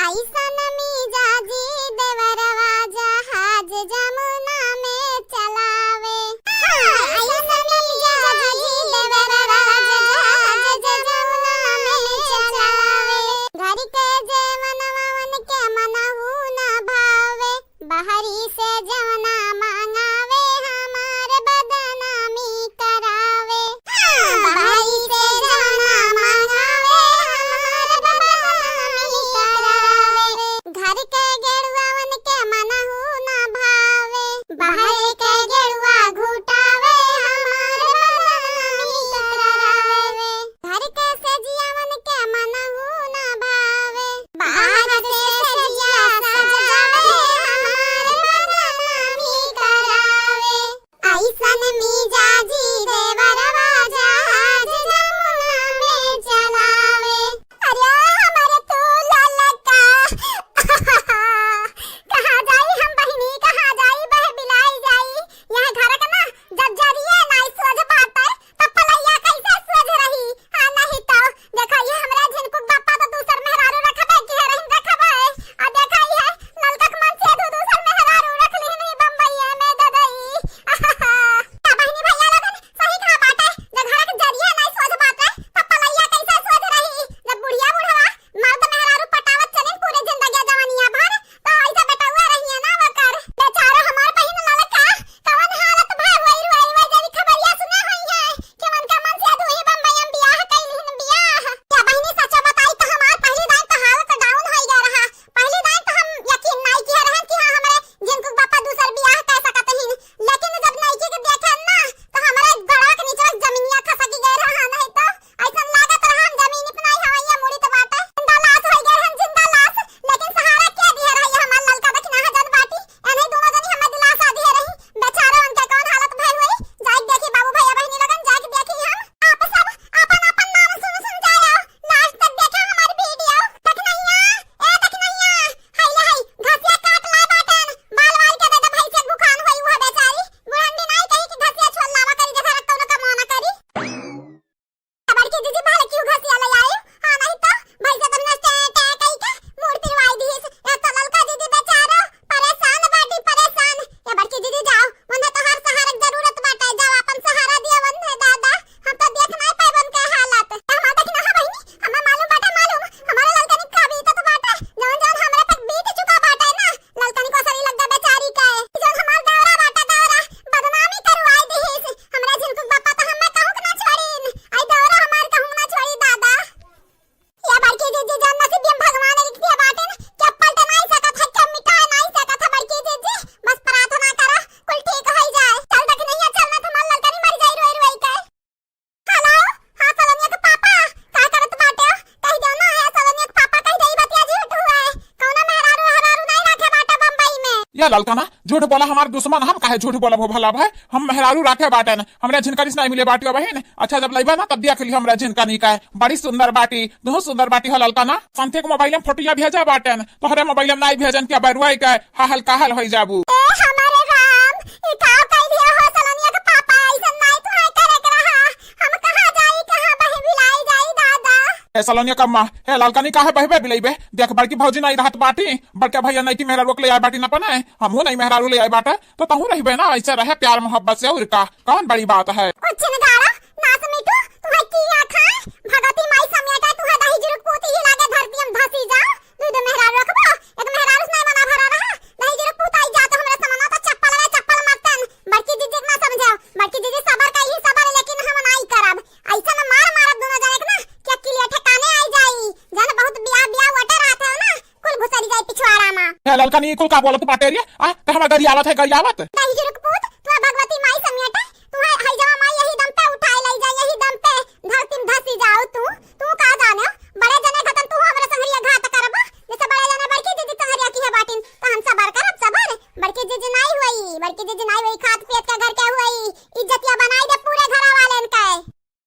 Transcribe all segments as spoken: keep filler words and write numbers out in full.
अइसन मिजाजी देवरवा जहाज जमुना में चलावे। हाँ, अइसन मिजाजी देवरवा जहाज जमुना में चलावे। घर के जेवनवा उनके मनहू न भावे। बहरी से जवना मांगावे हमार बदनामी करावे। हाँ, बहरी से जवना मांगावे हमार बदनामी करावे। घर के गेरुआ उनके मनहू न भावे। बहरी के गेरुआ घुटावे हमार बदनामी करावे। घर के सजिया उनके मनहू न भावे। बाहर से सजिया सजावे, हमार बदनामी करावे। अइसन मिजाजी देवरवा जहाज जमुना में चलावे। अरे हमर तू ललका। कहाँ जाई हम बहिनी, कहाँ जाई, बह बिलाई जाई। यहाँ घर का ना जब जरिए नाई सोझ बाटे, तब पलैया कैसे सोझ रही? हाँ, नहीं तो देखा, ये हमरा झिनकुक बापा तो दूसर मेहरारू रखबे की है, रहिन रखबे। आ देखा, ये ललका के मन से दू दूसर मेहरारू रख लिहिन ही बम्बईया में ददई। का बहिनी भैया लोगन, सही कहा बाटे, जब घर के जरिए नाई सोझ बाटे, तब पलैया कैसे सोझ रही? जब बुढ़िया बुढ़वा मर्द मेहरारू पटावत चलिन पूरे जिंदगिया जवानिया भर, तो ऐसे बेटउआ रहिए ना ओकर। बेचारो हमार बहिन ललका, कवन हालत भा होई, रोई रोई जब ई खबरिया सुने होई है कि उनका मन से दुई बम्बई में बियाह कइलिन बियाह। या बहिनी सच बताई तो हमार पहली दाई तो हालत down होई गया रहा। पहली दाई तो हम यकीन नाई किया रहन कि हाँ हमरे झिनकुक बापा दूसर बियाह कर सकत हिन, लेकिन जब नईकी के देखे ना तो हमारे गड़वा के नीचे जमीनिया खसक गए रहा, नहीं तो ऐसन लागत रहा हम जमीन पे नाई हवैया मुड़ी तो बाटे। जिंदा लाश होई गए हम, जिंदा लाश। लेकिन सहारा के दिए रही हमार ललका दखिना जन बाटी। एनही दोनों जनी हमें दिलासा दिए रही। बेचारा उनके कौन हालत भइल होई। जाइके देखी बाबू भैया बहिनी लोगन, जाइके देखी हम। आप सब अपन अपन नाम सुन सुन जाओ। Last तक देखा हमारी video। दखिनहिया, ए दखिनहिया, हाय ले हाय, घसिया काट लाए बाटन। बाल वाल के दे दे भाई से भुखान होई वो बेचारी। बुढ़ंडी नाई कही कि घसिया छोल लावा करी, जब रख कौनो कमवा ना करी। बड़की जीजी भले क्यों घसिया ले आई, हाँ नहीं तो भैंसे तो नष्ट है, टै कही के मूड़ पिरवाई दीस। या तो ललका जीजी बेचारो परेशान बाटी, परेशान। या बड़की जीजी जाओ, उन्हें तो हर सहारा के जरूरत बाटे, जाओ अपन सहारा दिया उन्हें दादा। हम तो देख नहीं पाए उनके हालत। हमार देखी ना बहिनी, हमें मालूम बाटे, मालूम। हमारे ललका ने का बीतत बाटे, जौन जौन हमरे पर बीत चुका बाटे ना, ललकनी को सरी लग जा बेचारी के। ई जौन हमार दौरा बाटा दौरा, बदनामी करवाई दिहिस। हमरा झिनकुक बापा तो हमें कहूँ के ना छोड़ीन। आई दौरा हमार कहूँ ना छोड़ी दादा। या बड़की जीजी जौन नसीब में भगवान लिख दिया बाटे ना, क्या पलट नहीं सकत है, क्या मिटा नहीं सकत है बड़की जीजी। बस प्रार्थना करा, कुल ठीक होई जाए। चल दखिनहिया, चल ना तो हमार ललकनी मर जाई रोई रोई के। Hello, हाँ, सलोनिया के पापा, का करत बाटे? कहि देउ ना, हे सलोनिया के पापा, कहि दे, ई बतिया झूठ हुए। कौनो मेहरारू, मेहरारू नहीं रखे बाटे बम्बई में। या ललका ना, झूठ बोला हमार दुश्मन, हम काहे झूठ बोलब हो भला भाई? हम मेहरारू रखे बाटे न, हमरे झिनकनी से नहीं मिले बाटी बहिन। अच्छा, जब लइबा ना, तब देख ली हमरे झिनकनी का, बड़ी सुंदर बाटी, दुनू सुंदर बाटी हो ललका ना। संथे के मोबाइल में फोटोया भेजा बाटे न, तोहरे मोबाइल में नहीं भेजन के बरुआई के, हाहल काहल होई जाबू। ए हमारे राम, ई का कह दिया हो सलोनिया के पापा, ऐसन नहीं तो है करे के रहा। हम कहाँ जाई, कहाँ बही बिलाई जाई दादा। ए सलोनिया कम्मा, ए ललकनी काहे बहबे बिलैबे? देख बड़की भौजी नहीं रहत बाटी, बड़का भैया नहीं की मेहरारू के ले आए बाटी न पने, हमहू नहीं मेहरारू ले आए बाटे, तो तहू रहबे ना, ऐसे रहे प्यार मोहब्बत से, और का, कौन बड़ी बात है? ओ चिनगारा, नास मिठू, तुहे किया खाए, भगवती माई समेटा, तुहे दही जुरुक पूती ही लागे धरती हम धसी जाओ, दू दो मेहरारू रखबो, एक मेहरारू से नहीं मना भरा रहा, दही जुरुक पूत आई जा तो हमरा समना तो चप्पल रे चप्पल मरतन, बड़की जीजी के ना समझाओ, बड़की जीजी सबर का ही सबर, लेकिन हम नाई करब, ऐसा न मार मारब दोनों जने के ना, कि अकिलिया ठिकाने आई जाई, जन बहुत बियाह बियाह वटे रहत है ना, कुल घुसरी जाई पिछवाड़ा मा। हे ललकनी, कुल का बोलत बाटे रे? आ, त हमरा गरियावत है, गरियावत। दही जुरुक पूत, तू भगवती माई समेटे, तू है, है जमा माई यही दम पे उठाए लाई जा, यही दम पे धरती में धसी जाओ तू। तू का जाने, बड़े जने घतन तू हमरे संगरिया घात करबो, जैसे बड़े जने बड़की दीदी संगरिया की है बाटिन, तो हम सबर करब, सबर। बड़की दीदी नाई हुई, बड़की दीदी नाई हुई, खात पियत के घर के हुई, इज्जतिया बनाई दे पूरे घर वालेन के।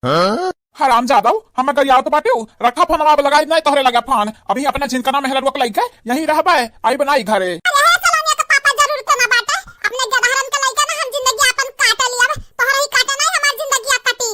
हाँ? हराम जादव, हमें गरियावत बाटे, रखा फोनवा, अब लगाई नहीं तोहरे लगे फोन। अभी अपने झिनकना मेहररुआ के लइके यहीं रहबे, आइब नाई घरे। अरे हे सलोनिया के पापा, जरूरत ना बाटे, अपने गदहरन के लइके ना हम जिंदगी आपन काटे लियब, तोहरे ही काटे नहीं हमार जिंदगी कटी।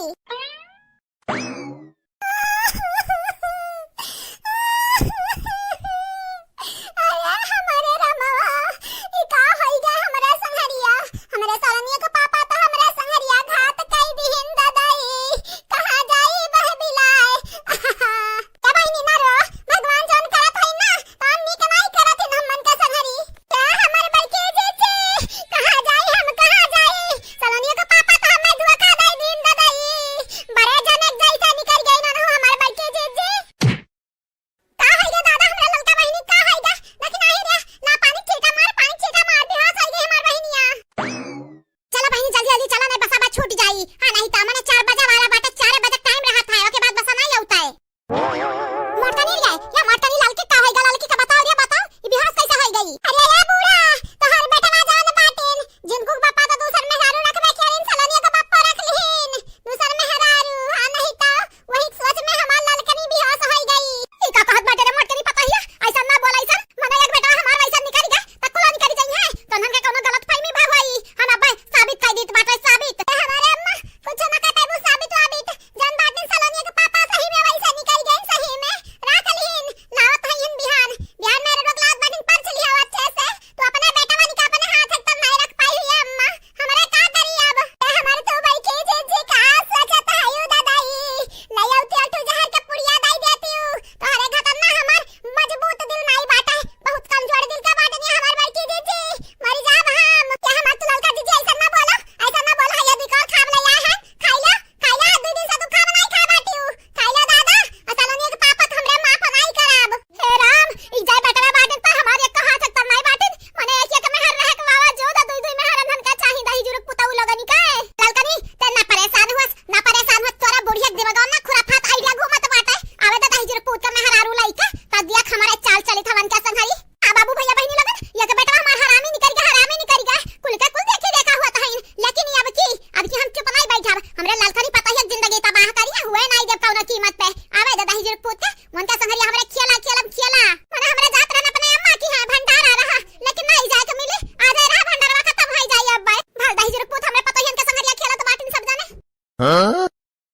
हाँ?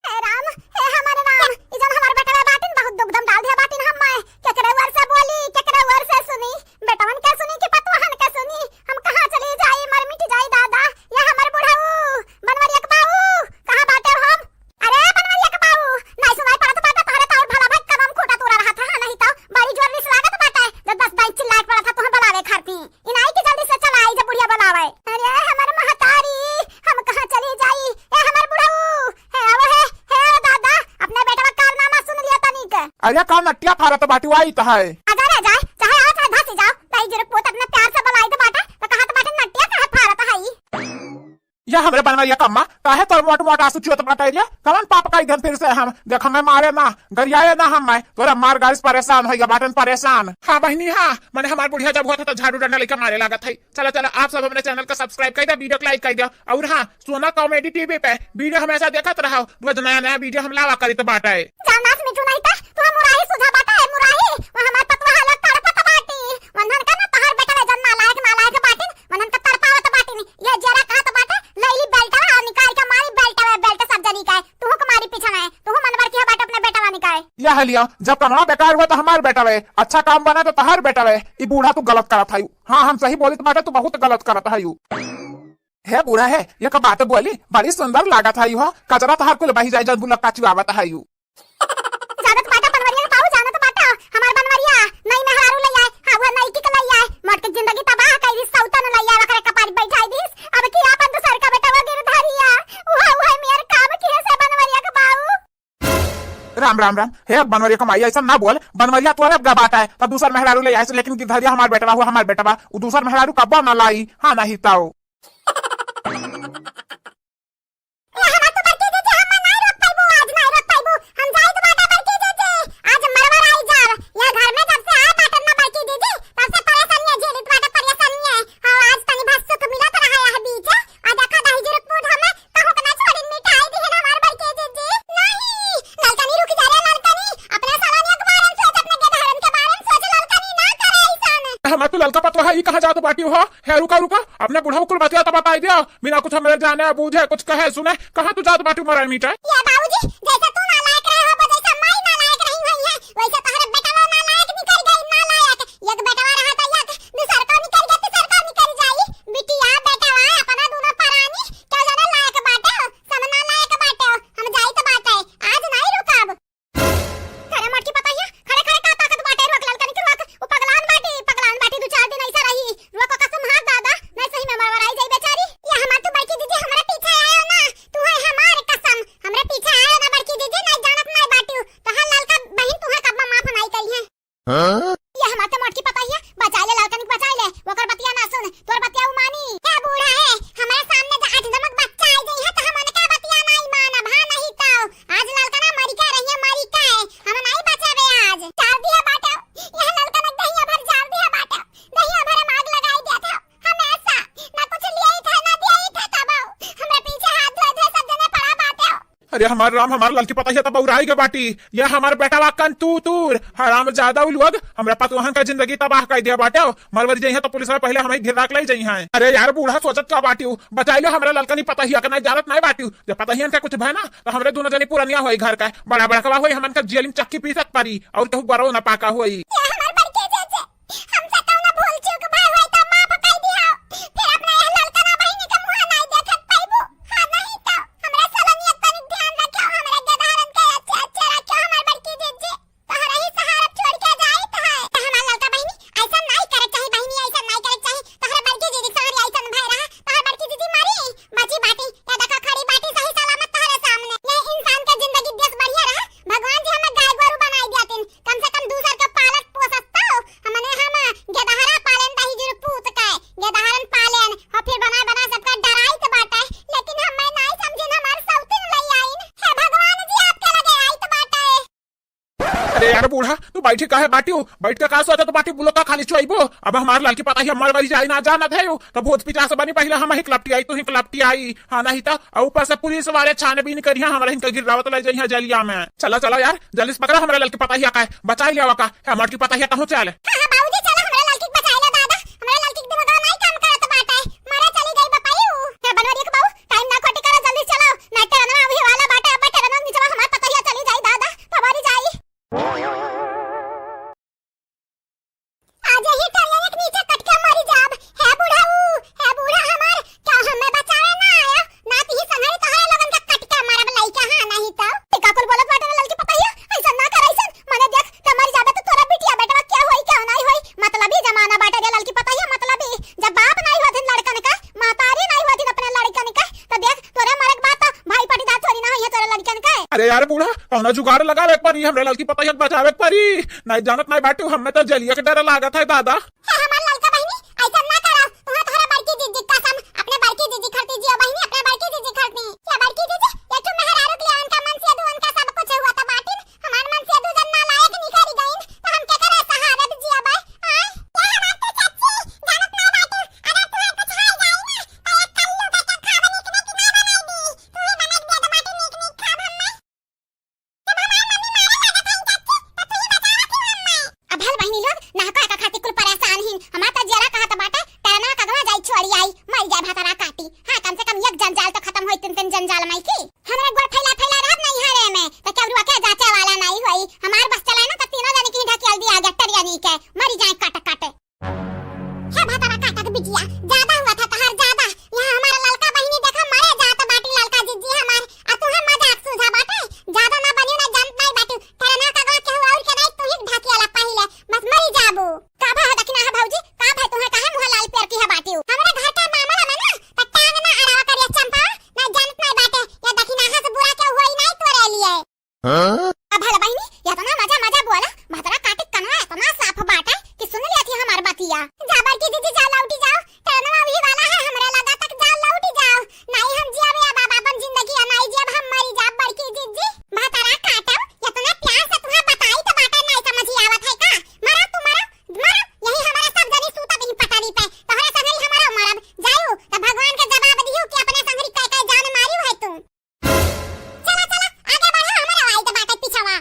हे राम, हे हमर राम, ई जौन हमर बेटवा बाटिन बहुत दुख दम डाल दिया बाटिन हम्मे। केकरे ओर से बोली, केकरे ओर से सुनी, बेटवन के सुनी कि पतोहन के सुनी? हम कहाँ चली जाई, मर मिट जाई दादा। या हमर बुढ़ऊ, बनवरिया के बाऊ, कहाँ बाटे हम? अरे बनवरिया के बाऊ, नाहीं सुनाई पड़त बाटे तोहरे तो और भला भाई कदम खूटा तोरा रहा था, नाहीं तो बड़ी जोर रिस लागत बाटे, जब दस दाई चिल्लाए पड़त था तोहे बुलावे खातिर। ई नाहीं कि जल्दी से चला आई जब बुढ़िया बुलावे। अरे हमर महतारी, हम कहाँ चली जाई? ए हमर बुढ़ऊ, हे आवा हे, हे दादा, अपने बेटवा कारनामा सुन लिया तनिक। अरे का नटिया फारत बाटी, आई त है। अगर आ जाए, चाहे आओ चाहे धसी जाओ, ताई जुरक पूत अपने प्यार से बुलाई तो बाटे, तो कहा तो बाटे नटिया काहे फारत है? या हमरे बनवरिया कम्मा, काहे तोर मोट मोट आंसू चुअत बाटे रे? कवन पाप कई दिन फिर से हम? देख हमें मारे ना, गरियाए ना हमें, तोरा मार गारी से परेशान होइगा बाटन परेशान। हाँ बहिनी हाँ, मने हमार बुढ़िया जब होत है तो झाड़ू डंडा लेके मारे लागत है। चला चला आप सब हमरे channel का subscribe कइ द्या, video को like कइ द्या। और हाँ, सोना comedy TV पे video हमेशा देखत रहो, रोज नया नया video हम लावा करित बाटे। जानास मिठू नहीं ता, तू मुराही सुझा बाटा है मुराही, वो हमार पतवा हालत तड़पत बाटी। वंदन का ना तोहर बेटा वे जन नालायक नालायक बाटिन, वंदन का तड़पावत बाटिन। ये जरा कहत बाटे, लैली बेल्टवा और निकाल के मारी बेल्टवा, बेल्ट सब जनी का है। तू के मारी पीछे में, तू मनवर की है बाटे अपने बेटवा निकाय। यह लिया, जब कमवा बेकार हुआ तो हमार बेटवा है, अच्छा काम बना तो तोहर बेटवा है। ई बूढ़ा तू गलत करत है। हाँ हम सही बोलित बाटे, तू बहुत गलत करत है। हे बूढ़ा हे, एक बात बोली, बड़ी सुंदर लागत है हो, कचरा तहार कुल बही जाए जब बुलक का चुआवत है। जानत बाटा बनवरिया के बाऊ, जानत बाटा, हमार बनवरिया नई मेहरारू लई आए, हाँ वो नई की लई आए, मोट के जिंदगी तबाह कई दी, सौतन लई आए, ओकरे कपारी बैठाई दीस, अब की आपन दूसर का बेटा वो गिरधारिया, उहा उहा मेर काम किए से बनवरिया के बाऊ। राम राम राम। हे बनवरिया के माई, ऐसा ना बोल, बनवरिया तोरे अब गबाता है, तो दूसर मेहरारू ले आए, लेकिन गिरधरिया हमार बेटवा हुआ, हमार बेटवा, उ दूसर मेहरारू कब्बो ना लाई। हाँ नहीं ताऊ। ए, हमार तो बड़की जीजी, हम ना रोक पाइबू, आज ना रोक पाइबू। हम जाइत बाटा बड़की जीजी, आज मरवर आई जाब। या घर में जब से आए बाटन ना बड़की जीजी, तब से परेशानी है, झेलित बाटा परेशानी है। हाँ, आज तनी भर सुख मिलत रहा है बीच। आ देखा दही जुरुक पूत हमें कहूँ के ना छोड़िन, मिठाई दिहन हमार बड़की जीजी। नहीं, ललकनी रुक जा रे ललकनी, अपने सालन एक बारन सोच, अपने गेदहरन के बारन सोच, ललकनी ना करे ऐसन। हमार तू ललका पतवा है, ई कहाँ जात बाटी हो? हे रुका रुका, अपने बुढ़ऊ कुल बतिया तो बताई दिया, बिना कुछ हमरे जाने बूझे कुछ कहे सुने, कहाँ तू जात बाटी मराई मिठाई? या बाबूजी, जैसे तू नालायक रहे हो, जैसे माई नालायक रही हुई है, वैसे तोहरे बेटवा नालायक निकल गई, नालायक। एक बेटवा रहा तो एक, दूसर का निकल गया, तीसर का निकल जाई। बिटिया, बेटवा, अपना दोनों परानी, क्या जाने लायक बाटे हो, समना लायक बाटे हो। हम जाइत बाटे, आज नहीं रुकब। अरे मोटकी पतोहिया, खड़े खड़े का ताकत बाटे, रोक ललकनी के रोक, उ पगलान बाटी, पगलान बाटी, दू चार दिन ऐसा रही, रोक ओका संभार दादा, नहीं सही में मरवराई जाई बेचारी। ये हमार तू बड़की दीदी, हमरा पीछे आयो ना, तू है हमार कसम, हमरा पीछे आयो ना बड़की दीदी, नहीं जानत नहीं बाटू, तोहार ललका बहिन तुहे कब्बो माफ नहीं करी है। हाँ? ये हमार तो मोटकी पतोहिया, बचाई ले ललकनी के बचाई ले, ओकर बतिया ना सुन, तोर बतिया उ मानी। ए बूढ़ा है, हमारे सामने जो आठ नमक बच्चा आई गई है तो हम उनके बतिया नहीं मानब, हाँ नहीं तो। आज ललकना मरी का रही है, मरी का है, हम नहीं बचावे आज। चार दिया बाटे, यह ललकना दहिया भर चार दिया बाटे, दहिया भर हम आग लगाई दिया था, हमेशा, ना कुछ लिया ही था, ना दिया ही था तब, हमरा पीछे हाथ धोए धोए सब जने पड़ा बाटे। अरे हमार राम, हमार ललकी पतोहिया तो बौराई के बाटी। ये हमार बेटवा कन तू तूर, हरामजादा उ लोग हमरा पतोहन का जिंदगी तबाह कर दिया बाटे। मरवर जइहे तो पुलिस में पहले हमें घिरा के ले जइहे। अरे यार बूढ़ा सोचत का बाटियो, बचाई लो हमरा ललकनी पतोहिया के, नहीं जानत नहीं बाटियो। जब पतोहियन का कुछ भय ना तो हमरे दोनों जनी पुरनिया होई घर का, बड़ा बड़कवा होई, हमन का जेल में चक्की पीसत परी और कहू बरो ना पाका होई। ये हमार बड़के चाचा, हमसे कौनो भूल चूक भय होई त माफ कई दिहो। फिर अपना यह ललकना बहिनी के मुंह नाई देखत पाइबू। हाँ, नहीं तो हमरा सलनियत तनिक ध्यान रखियो, हमरा गेदहरन के अच्छे अच्छे रखियो, हमार बड़की जीजी। तोहरा ही सहारा छोड़ के जाइत है। त हमार ललका बहिनी, ऐसा नाई करे चाही बहिनी, ऐसा नाई करे चाही। तोहरा बड़की जीजी के संग ऐसा भय रहा, तोहर बड़की जीजी मरी, बची बाटी, या देखा खड़ी बाटी सही सलामत तोहरे सामने। ये इंसान के जिंदगी देश बढ़िया रहा, भगवान जी हमें गाय गोरू बनाई दियातिन, कम से कम दूसर के पालत पोसत तो, हमने हम गेदहरा पालेन दही जुर पूत के, गेदहरन पालेन, और फिर बना बना सबका डराइत बाटे, लेकिन हम मैं नाई समझिन हमार सौतिन लई आइन। हे भगवान जी आपके लगे आइत बाटे। अरे यार बूढ़ा, तू बैठी काहे बाटियो? बैठ के का सोचत बाटी? बुलो का खाली चुआइबो? अब हमार ललकी पतोहिया मर गई जाई ना जानत है, तो भूत पिचास बनी, पहले हम ही कलपटी आई, तू ही कलपटी आई। हाँ, नहीं तो, और ऊपर से पुलिस वाले छानबीन करिया, हमरा हिनका गिरावत ले जइहा जेलिया में। चला, चला यार, जल्दी से पकड़ा हमरा ललकी पतोहिया का, बचाई लियावा का। हे मोटकी पतोहिया, कहूँ चल? हाँ, हाँ, बाबूजी, चला, हमरा ललकी के बचाई ला दादा, हमरा ललकी के दिमाग नहीं काम करत बाटे, मरे चली गई बपाई ऊ। हे बनवरिया के बाऊ, टाइम ना खोटी करा, जल्दी चलाओ, ना तो रनवा अभी वाला कौनो जुगाड़ लगावे के परी, हमरे ललकी पतोहिया के बचावे के परी। नाहीं जानत नाहीं बाटू, हमें तो जलिया के डर लागत है दादा। हे हमार ललका बहिनी, ऐसा ना करो। तुहा तोहरा बड़की जीजी कसम, अपने बड़की जीजी खरती जियो बहिनी, अपने बड़की जीजी खरती। या बड़की जीजी, ये ठू मेहरारू के लिए उनका मन से दू, उनका सब कुछ हुआ तो बाटिन, हमार मन से दू जन नालायक निकल गईन, तो हम केकरे सहारे जियबै? आय? ये हमार तो चाची, जानत नाहीं बाटू, अगर तुहा कुछ हो जाई ना, तो एक कल्लू का के खाब नीक नीक ना बनाई दी। तू ही बना के दे दो बाटी नीक नीक खाब हम्मे। जब हमार मम्मी मारे लागत हईन चाची, तो तू ही बचावत ही हम्मे। अब हल बहिनी लोग, नाहको एका खातिर कुल परेशान हिन। हमार तो जियरा कहत बाटे, टरना कगवा जाई छोड़ी आई, मर जाए भतरा काटी। हाँ, कम से कम एक जंजाल तो खतम होई, तीन तीन जंजाल माई की। हमरे गोड़ फैला फैला रहत नाहीं है रे में, तो केवरुआ के जांचे वाला नाहीं होई। हमार बस चला ना, तो तीनों जनी की ढकेल दिया गया टरियनी के, मरी जाए कट कट। हे भतरा काटक बिटिया, ज्यादा हुआ था तहार ज्यादा। यहाँ हमार ललका बहिनी देखा मरे जात बाटी ललका जीजी हमार, आ तुहे मजाक सूझा बाटे। ज्यादा ना बनियो ना जानत नाहीं बाटू, तेरे ना कगवा केहू और के नाहीं, तू ही ढाकी वाला पहिले, बस मरी जाबू। का भा दखिना है भौजी, का भा तुहे काहे मुँह लाल पेर की है बाटियो? हमरे घर का मामला में ना, त टांग ना अड़ावा करिया चंपा, ना जानत नाहीं बाटे, या दखिना से बुरा केहू होई नाहीं तोरे लिए। हाँ? अब भला बहिनी, एतना मजा मजा बोला, भतरा काटी कनवा एतना साफ बाटे कि सुन लिया थी हमार बतिया। जा बड़की जीजी, जा लौटी जाओ, टरनवा वही वाला है, हमरे लगा तक जा लौटी जाओ। नाहीं हम जियब या बाबा अपन जिंदगी, या नाहीं जियब हम मरी जाब बड़की जीजी। भतरा काटब, एतना प्यार से तुहा बताई तो बाटे नाहीं समझी आवत है का? मरा तू मरा, मरा, यही हमारा सब जनी सूता दिन पटारी पे, तोहरे संगरी हमारा मरब, जायू, त भगवान के जवाब दिहू कि अपने संगरी कह कह जान मारियो है तू। चला, चला, आगे बढ़ा, हमारा आई तो बाटे पिछवा।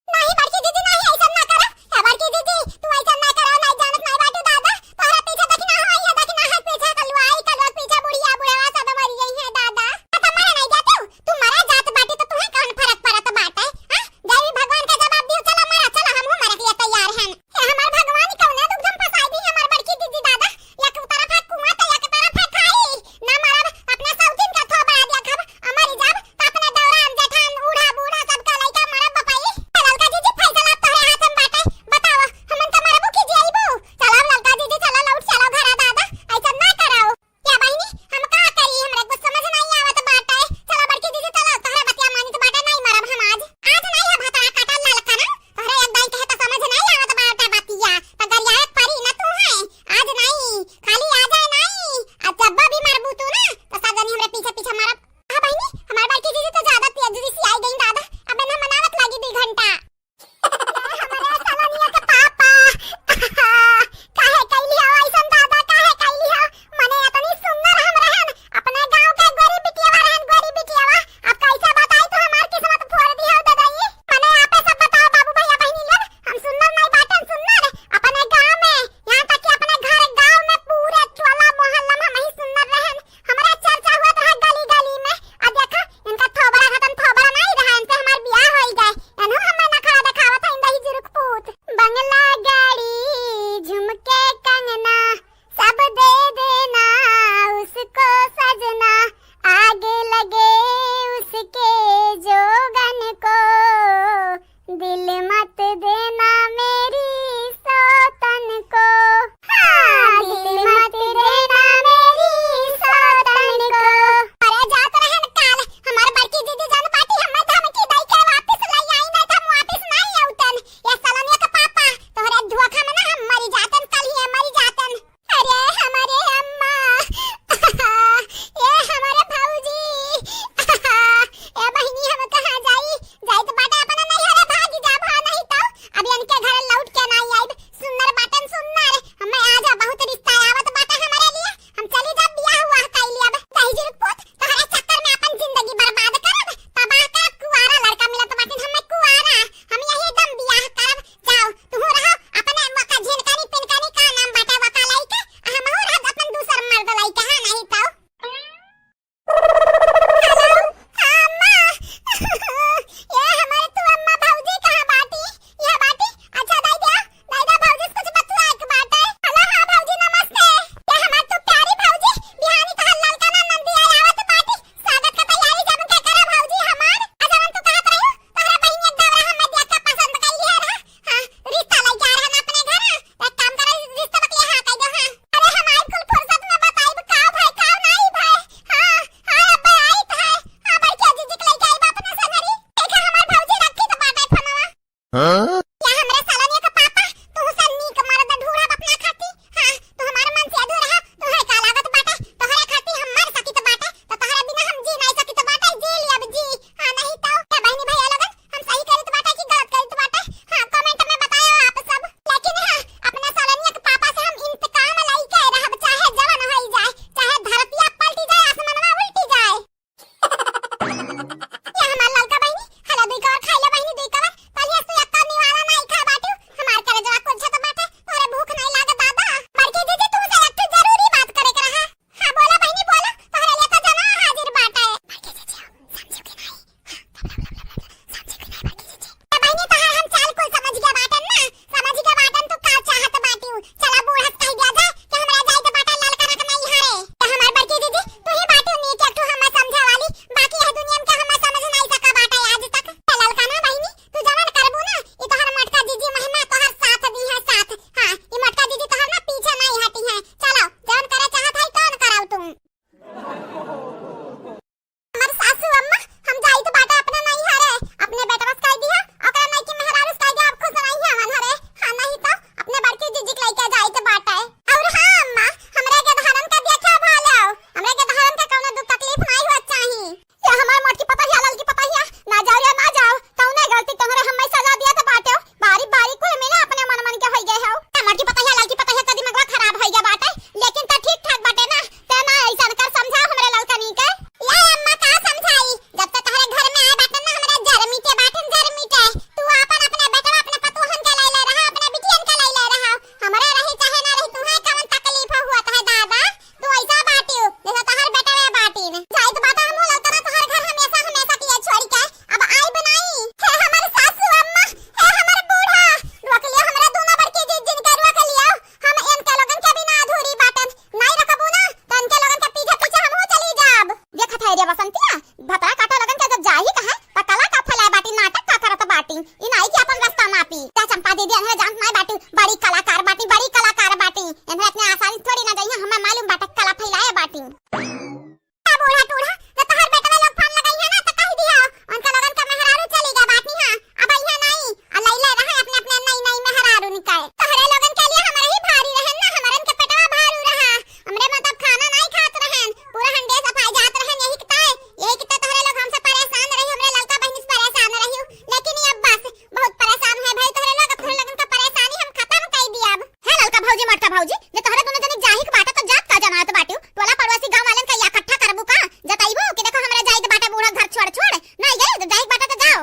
नाहीं बड़की दीदी, नाहीं, ऐसा ना करा। ए बड़की दीदी, तू ऐसा ना करा, नाहीं जानत नाहीं बाटू दादा। तोहरा पीछे देखी ना हो, ये देखी ना है पीछे कलुआ, आई कलुआ पीछे बुढ़िया, बुढ़वा सब मरी गई है दादा। आ, तो मरा नाहीं जातू, तू मरा जात बाटी तो तुहे कौन फर्क पड़त बाटे? हाँ? जय भी भगवान का जवाब दियो, चला मरा, चला, हमहू मरे के लिए तैयार हैं। हे हमार भगवान, कौने दुख हम फंसाई दी हमार बड़की दीदी दादा, एक तरफ है कुआं तो एक तरफ है खाई। ना मरब, अपने सौतीन का थोबड़ा देखब, आ मरी जाब, तो अपने दौरान, जेठान, बूढ़ा, बूढ़ा, सबका लइका मरब बपाई। ललका जीजी, फैसला अब तोहरे हाथ में बाटे, बताओ, हमन का मरबू कि जियबू? चलो ललका जीजी, चलो लौट चलो घरा दादा, ऐसा ना करो। या बहिनी, हम का करी, हमरे कुछ समझ नहीं आवत बाटे। चलो बड़की जीजी, चलो, तोहरे बतिया मानी तो बाटे, नहीं मरब हम आज। आज नहीं है भतरा काटा ललका ना, तोहरे एक दाई कहे तो समझ नहीं आवत बाटे बतिया, तो गरियाए परी ना तू है। आज नहीं, खाली आ जाए नहीं, आ जब भी मरबू तू ना, तो सब जनी हमरे पीछे पीछे मरब। हाँ बहिनी, हमार बड़की जीजी तो ज्यादा तेज रिसियाई गई दादा, अब ना मनावत लागी दू घंटा। ए हमरे सलोनिया के पापा, काहे कैली हो ऐसन दादा, काहे कैली हो? मने इतनी सुंदर हम रहन, अपने गांव के गोरी बिटियावा रहन, गोरी बिटियावा। अब कैसे बताई तू हमार किस्मत फोड़ दी हो दादा ई। मने आपे सब बताओ बाबू भैया बहिनी लोग, हम सुंदर नहीं बाटन सुंदर, अपने गांव में, यहाँ तक कि अपने घर गांव में पूरे टोला मोहल्ला में हम ही सुंदर रहन। हमरा चर्चा हुआ तो है गली गली में। आ देखा, इनका थोबड़ा खतम थोबड़ा नहीं रहा, इनसे हमार बियाह होई जाए। एनहु हमें नखरा देखावत है, इंदही जुरुक पूत। बंगला, गाड़ी, झुमके, कंगना, सब दे देना उसको सजना, आग लगे उसके जोगन को। दिल मत देना मेरी सौतन को, हाँ, दिल मत देना मेरी सौतन को। अरे जात रहन काल, हमार बड़की दीदी जान पाटी हमें धमकी दई के वापस लाई आई, नहीं तो हम वापस नहीं आउतन। ये सलोनिया के पापा, तो हम माई बाटी, बड़ी कलाकार बाटी, बड़ी कलाकार बाटी। इन्हें इतने आसानी थोड़ी ना जाइए, हमें मालूम बाटे कला फैलाए बाटी। ए बूढ़ा टूढ़ा, जब तोहर बेटवा लोग फोन लगाई है ना, तो कह दिया, उनका लोगन का मेहरारू चली गया बाटी, हाँ, अब यहाँ नहीं, आ लैले रहे अपने अपने नई नई मेहरारू निकाय। तोहरे लोगन के लिए हमारे ही भारी रहन ना, हमारन के पेटवा भारू रहा, हमरे मतलब खाना नहीं खात रहन, पूरा हंडे सफाई जात रहन, यही किता, यही किता तोहरे लोग हमसे परेशान रही, हमरे ललका बहनी से परेशान रही, लेकिन ये अब बस, बहुत परेशान है भाई तोहरे लोग, अब तोहरे लोगन का परेशानी हम खत्म कई दियब। हे ललका भौजी, मोटका भौजी, जे तोहरे दोनों जने जाही के बाटे तो जात का जनात बाटियो, टोला पड़ोसी गांव वालन का इकट्ठा करबू का? जतइबू कि देखो हमरा जाइत बाटे बूढ़ा घर छोड़ छोड़, नहीं गए तो जाही के बाटे तो जाओ।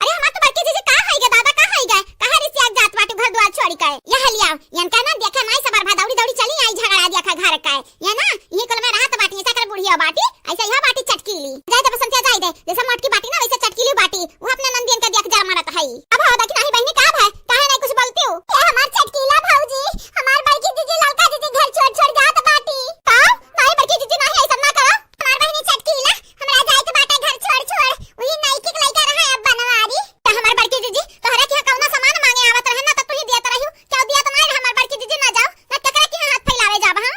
अरे हमार तो बड़की जीजी का है गे दादा, का है गे, कहाँ रिसिया जात बाटू घर द्वार छोड़ी के? यह लिया, यन कहना देखे माई सबर भा दौड़ी दौड़ी चली आई झगड़ा देखा घर का। ये ना, यही कुल में रहत बाटी, ऐसा कर बुढ़िया बाटी, ऐसा यह बाटी चटकीली। जाए दे बसंतिया, जाए दे, जैसे मोटकी बाटी ना, वैसे चटकीली बाटी। वो अपने नंदियन के देख जर मारत हई। अब हो देखी नाही बहिनी, का भय? काहे नहीं कुछ बोलती हो? ए हमार चटकीला भौजी, हमार बड़की जीजी, ललका जीजी घर छोड़ छोड़ जात बाटी। का? नाही बड़की जीजी, नाही, ऐसा ना करो। हमार बहिनी चटकीला, हमरा जाए के बाटे घर छोड़ छोड़। वही नईकी के लइका रहे अब बनवारी। त हमार बड़की जीजी, तोहरे के यहाँ कौनो सामान मांगे आवत रहे ना, त तू ही दियत रहियो। क्यों दियत नाही रहे हमार बड़की जीजी, ना जाओ, ना केकरा के यहाँ हाथ फैलावे जाब, हाँ?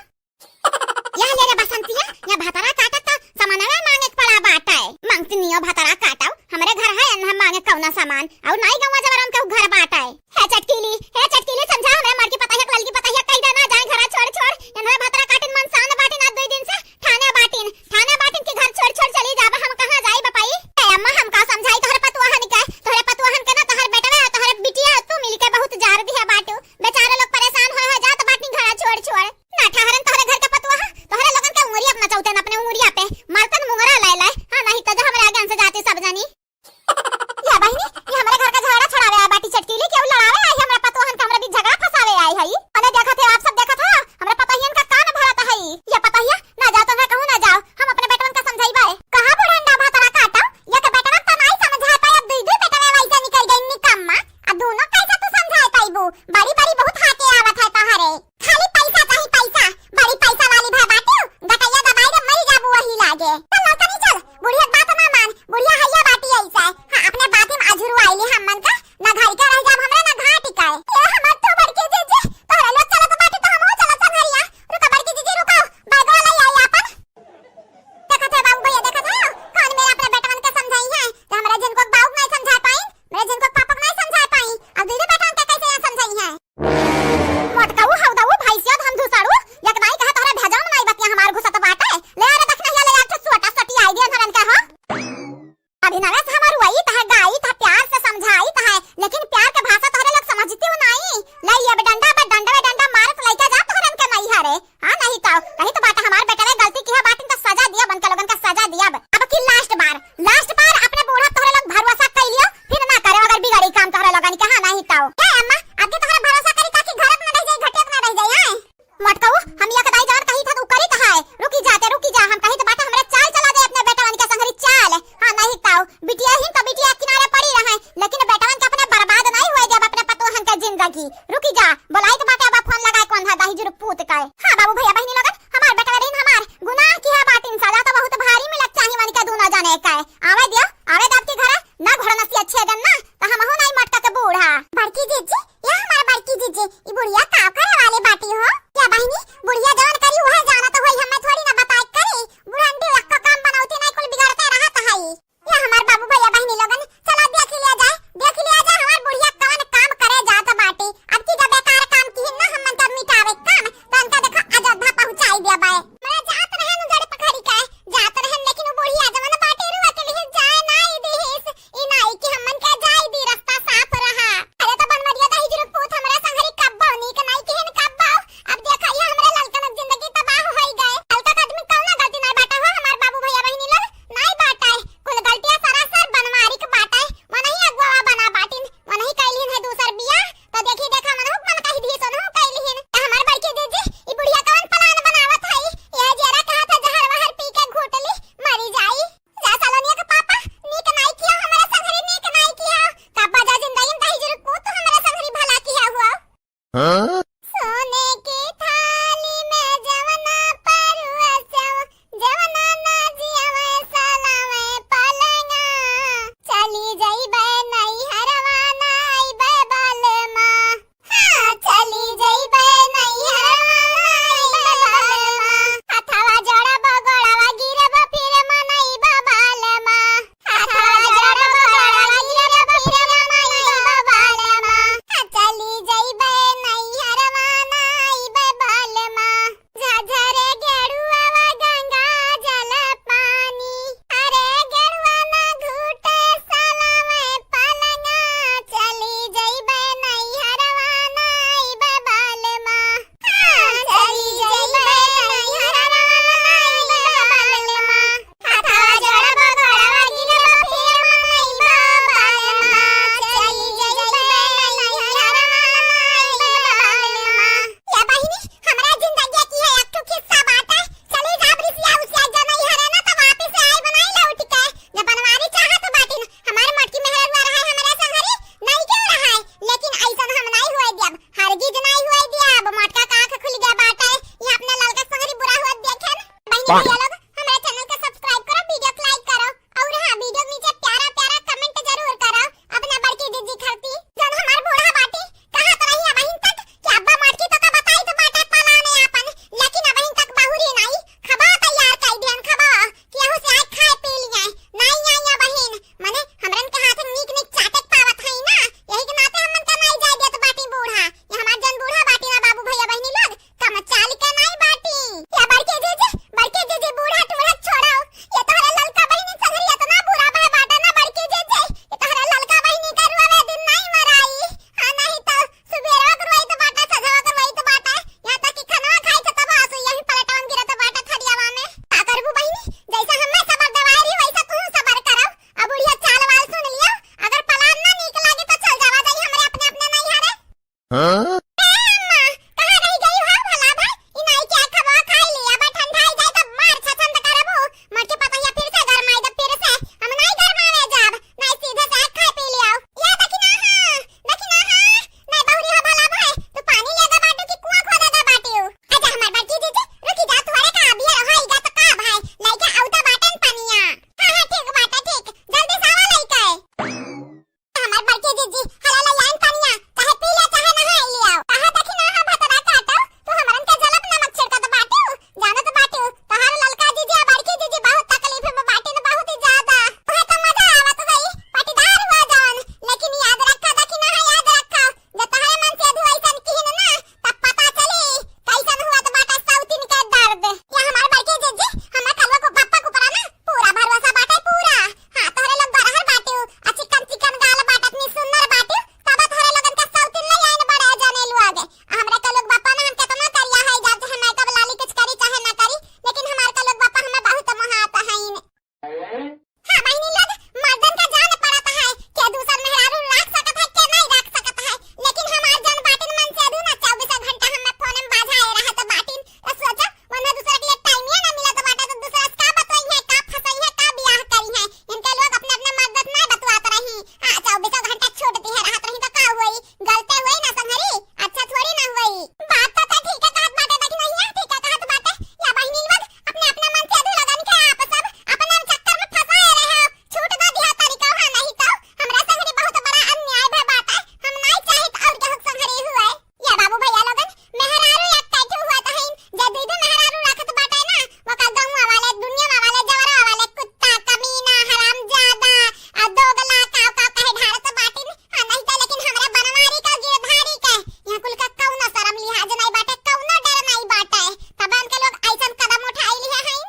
यह ले रे बसंतिया, यह भतरा काटत त सामानवे मांगे के पड़ा बाटे। मंगतनियो भतरा काटव, हमरे घर है, न मांगे कौना सामान। और नाई गंवा जबरन के घर बाटे। हे चटकीली, हे चटकीली, समझा हमरे मड़की पतहिया के ललकी पतहिया कह देना जाए घरा छोड़ छोड़। यनवे भतरा काटिन मनसान बाटिन आज दुई दिन से, ठाने बाटिन, ठाने बाटिन के घर छोड़ छोड़ चली जाब, हम कहाँ जाई बपाई? ए अम्मा, हम का समझाई तोहरे पतुआहन के, तोहरे पतुआहन के ना तोहर बेटवा, तोहरे बिटिया, तू मिलके बहुत जार दिया बाटू। बेचारे लोग परेशान हो, हो जात बाटिन घरा छोड़ छोड़। ना ठहरन तोहरे घर का पतुआ, तोहरे लोगन के उंगरिया अपना चौथे न अपने उंगरिया पे मरतन मुंगरा लाए लाए। हाँ, नहीं तो जो हमरे आगे हमसे जाते सब जानी। या बहिनी, ये हमरे घर का झगड़ा छड़ावे आए बाटी चटकीली, केहू लड़ावे आई हमरा पतोहन का, हमरा बीच झगड़ा फंसावे आई हई। अने देखत है, आप सब देखत हो, हमरा पतोहियन का कान भरत हई। या पतोहिया, ना जाओ, तोहरा कहूँ ना जाओ, हम अपने बेटवन का समझाई बाए। कहा बुढ़ंडा भतरा काटो, या के बेटवन तो नाई समझा पाए, अब दुई दुई बेटवे वैसे निकल गई निकम्मा। आ दोनों कैसे तू समझा पाईबू? बड़ी बड़ी बहुत हाके आवत है तोहरे। खाली पैसा चाही, पैसा। बड़ी पैसा वाली भय बाटू, गटैया दबाई दे, मरी जाबू वही लागे। चल लड़कनी चल, बुढ़िया बात ना मान, बुढ़िया हैया बाटी ऐसे। हाँ, अपने बात में अझुरवाइली हमन का, ना घर के रह जाब हमरे ना घाट के। ए हमार तो बड़की जीजी, तोहरे लोग चलत बाटी तो हमहू चलत संघरिया। रुका बड़की जीजी रुका, बैगवा ले आई आपन। देखत है बाबू भैया, देखत है, कौन मेरा अपने बेटवन के समझाई है, तो हमरा जिनको बाबू नहीं समझा पाई, मेरे जिनको पापा को नहीं समझा पाई, अब दीदी बेटवन के कैसे यहाँ समझाई है? मोटकाऊ, हौदाऊ, भैंसिया, धमधुसारू, एक दाई कहे तोहरे भेजवा में नाई बतिया हमार घुसत बाटे। ले आ रे दखिनहिया, ले आ के सोटा सोटी आई दिया धरन के हो। अभी नवेश हमार वही तहे गाई तहे प्यार से समझाई तहे, लेकिन प्यार के भाषा तोहरे लोग समझती हो नाई। ले ये डंडा बे डंडा बे डंडा मारत लइका जा तोहरन के नहीं हरे। हाँ नहीं तो, नहीं तो बाटे हमार बेटवे गलती किहा बाटिन तो सजा दिया, बन के लोगन का सजा दिया। अब की लास्ट बार, लास्ट बार अपने बूढ़ा तोहरे लोग भरोसा कर लियो, फिर ना करे अगर बिगड़ी काम तोहरे लोगन के। हाँ नहीं तो। ए अम्मा, अब की तोहरे भरोसा करी ताकि घर में रह जाई, घटिया में रह जाई, हैं? मोटकऊ, हम एक दाई जवन कही था, तू करी था है। रुकी जा, ते रुकी जा, हम कही तो बाटे हमरे चाल चला दे अपने बेटवन के संगरी चाल। हाँ, नहीं ताऊ, बिटिया ही तो बिटिया किनारे पड़ी रहे, लेकिन बेटवन के अपने बर्बाद नहीं हुए देब, अपने पतोहन के जिंदगी। रुकी जा, बोलाई तो बाटे अब फोन लगाए कौन था दाही जुरु पूत का। हाँ बाबू भैया बहिनी लोगन, हमार बेटवा रहीन हमार गुनाह किहा बाटिन, सजा तो बहुत भारी मिलत चाही मन के दोनों जने का। आवे दियो, आवे दब के घरे, ना घोड़ा नसी अच्छे दिन ना, तो हम हो नहीं मटका के बूढ़ा। बड़की जीजी, या हमार बड़की जीजी, ई बुढ़िया का करे वाले बाटी हो? या बहिनी, बुढ़िया जवन करी उहे जानत होई, हमें थोड़ी ना बताए करी। बुढ़ंडी एक्को काम बनौती नहीं, कुल बिगड़ते रहत हई। या हमार बाबू भैया बहिनी लोगन, चला देख लिया जाए, देख लिया जाए हमार बुढ़िया कवन काम करे जात बाटी। अब की जब बेकार काम की ना हमन तब मिटावे काम, तो उनका देखो अयोध्या पहुँचाई भैया लोग, हमारे channel का subscribe करो, video को like करो, और हाँ, video के नीचे प्यारा प्यारा comment जरूर करो अपना बड़की जीजी खातिर। जौन हमार बूढ़ा बाटी, कहत रही अबहिन तक कि अब्बा मोटकी तो का बताई तो बाटे पलाने आपन, लेकिन अबहिन तक बहुरी नाई, खबा तैयार कई दियन, खबा, केहू से आए खाए पी लियाए, नाई आई अबहिन, माने हमरन के हाथ नीक नीक चाटे के पावत हई ना, यही के नाते हमन का नाई जाए देत बाटी बूढ़ा। ये हमार जौन बूढ़ा बाटी ना बाबू भैया बहिनी लोग, कम चाल के नाई बाटी। या बड़के जीजी, बड़के जीजी, बूढ़ा टूढ़ा छोड़ाओ। ये तोहरे ललका बहिनी संगरी इतना बुरा भय बाटे ना बड़के जीजी, ये तोहरे ललका बहिनी का रुआवे दिन नाई मराई। हाँ, नहीं तो सुबेरवा के रोई तो बाटे, सजवा के रोई तो बाटे, यहाँ तक कि खनवा खाई तो तब आंसू यही पलटवन गिरत बाटे थरियावा में। का करबू बहिनी, जैसा हमें सबर देवारी वैसा तू सबर करब। अब बुढ़िया चाल वाल सुन लिया, अगर पलान ना नीक लागे तो चल जावा जाई हमरे अपने अपने नैहरे। हाँ? ए अम्मा, कहाँ रहि गई हो भला भाई? ई नाई के खबा खाई ली, अब ठंडाई जाए तब मार छछंद करबू। मोटकी पतोहिया फिर से गरमाई दे, फिर से। हम नाई गरमावे जाब, नाई सीधे से खाए पी लियाओ। या दखिना हाँ, दखिना हाँ, नाई बहुरी हो भला भाई, तू पानी ले दे बाटू कि कुआं खोदे दे बाटू? आजा हमार बड़की जीजी, रुकी जा, थोड़े का अभी रहो, ई जा तो का भाई, लइका आउता बाटन पनिया। हाँ, हाँ, ठीक बाटे, ठीक, जल्दी से आवा लइका। हमार बड़की जीजी, हला ले आइन पनिया, चाहे पी ले, चाहे नहाई लियाओ। कहा देखी ना, हाँ, भतरा काटो, तू हमरन के जलब नमक छिड़कत बाटू, जानत बाटू, तोहार ललका जीजी आ बड़की जीजी बहुत तकलीफ में बाटिन, बहुत ही ज्यादा। उहे तो मजा आवत होई, पटीदार हुआ जौन, लेकिन याद रखा देखी ना, हाँ, याद रखा, जे तोहरे मन से अधू अइसन किहिन ना, तब पता चली, कैसन हुआ तो बाटा सौतिन के दर्द। या हमार बड़की जीजी, हमार कलवा को बप्पा को परा ना, पूरा भरोसा बाटे, पूरा। हाँ, तोहरे लोग बरहर बाटिउ, आ चिकन चिकन गाल बाटत नी सुन्नर बाटिउ, तब तोहरे लोगन के सौतिन ले आइन बड़े जने लोग। आ हमरा के लोग बापा ना हम केतना करिया है, जाब चाहे मैं कब लाली कुछ करी चाहे ना करी, लेकिन हमार के लोग बापा हमें बहुत मोहात हईन। हाँ बहिनी लोग, मर्दन का जान पड़त है, के दूसर मेहरारू राख सकत है, के नहीं राख सकत है, लेकिन हमार जन बाटिन मन से अधू ना चौबीसों घंटा हमें फोन में बाझाए रहत बाटिन। तो सोचो, वरना दूसरा के लिए टाइम ही ना मिलत बाटे, तो दूसरा से का बतोई है, का फंसई है, का बियाह करी है। इनके लोग अपने अपने मर्दन ना बतवात रही। हाँ, चौबीसों घंटा छूट दिहे रहत रही तो का हुई? गलते हुई ना संगरी, अच्छा थोड़ी ना हुई। बात तो ते ठीक है कहत बाटे, देखी नहीं है, ठीक है कहत बाटे। या बहिनी लोग, अपने अपने मन से अधू लगन के आप सब अपने चक्कर में फंसाए रहे हो। छूट ना दिहा तरीका, हाँ, नहीं तो हमरा संगरी बहुत बड़ा अन्याय भय बाटे। हम नहीं चाहित और केहू संगरी हुए। या बाबू भैया लोगन, मेहरारू एक कैठू हुआ तो हईन, जे दीदी मेहरारू रखत बाटे ना, ओका गौवा वाले, दुनिया वाले, जवरा वाले, कुत्ता, कमीना, हरामजादा, आ दोगला, काव काव कहे ढारत बाटिन। हाँ, नहीं तो लेकिन हमरा बनवारी का गिरधारी के, यहाँ कुल का कौनो शरम लिहाज नहीं बाटे, कौनो डर नहीं बाटे। तब उनके लोग ऐसन कदम उठाई लिहे हईन।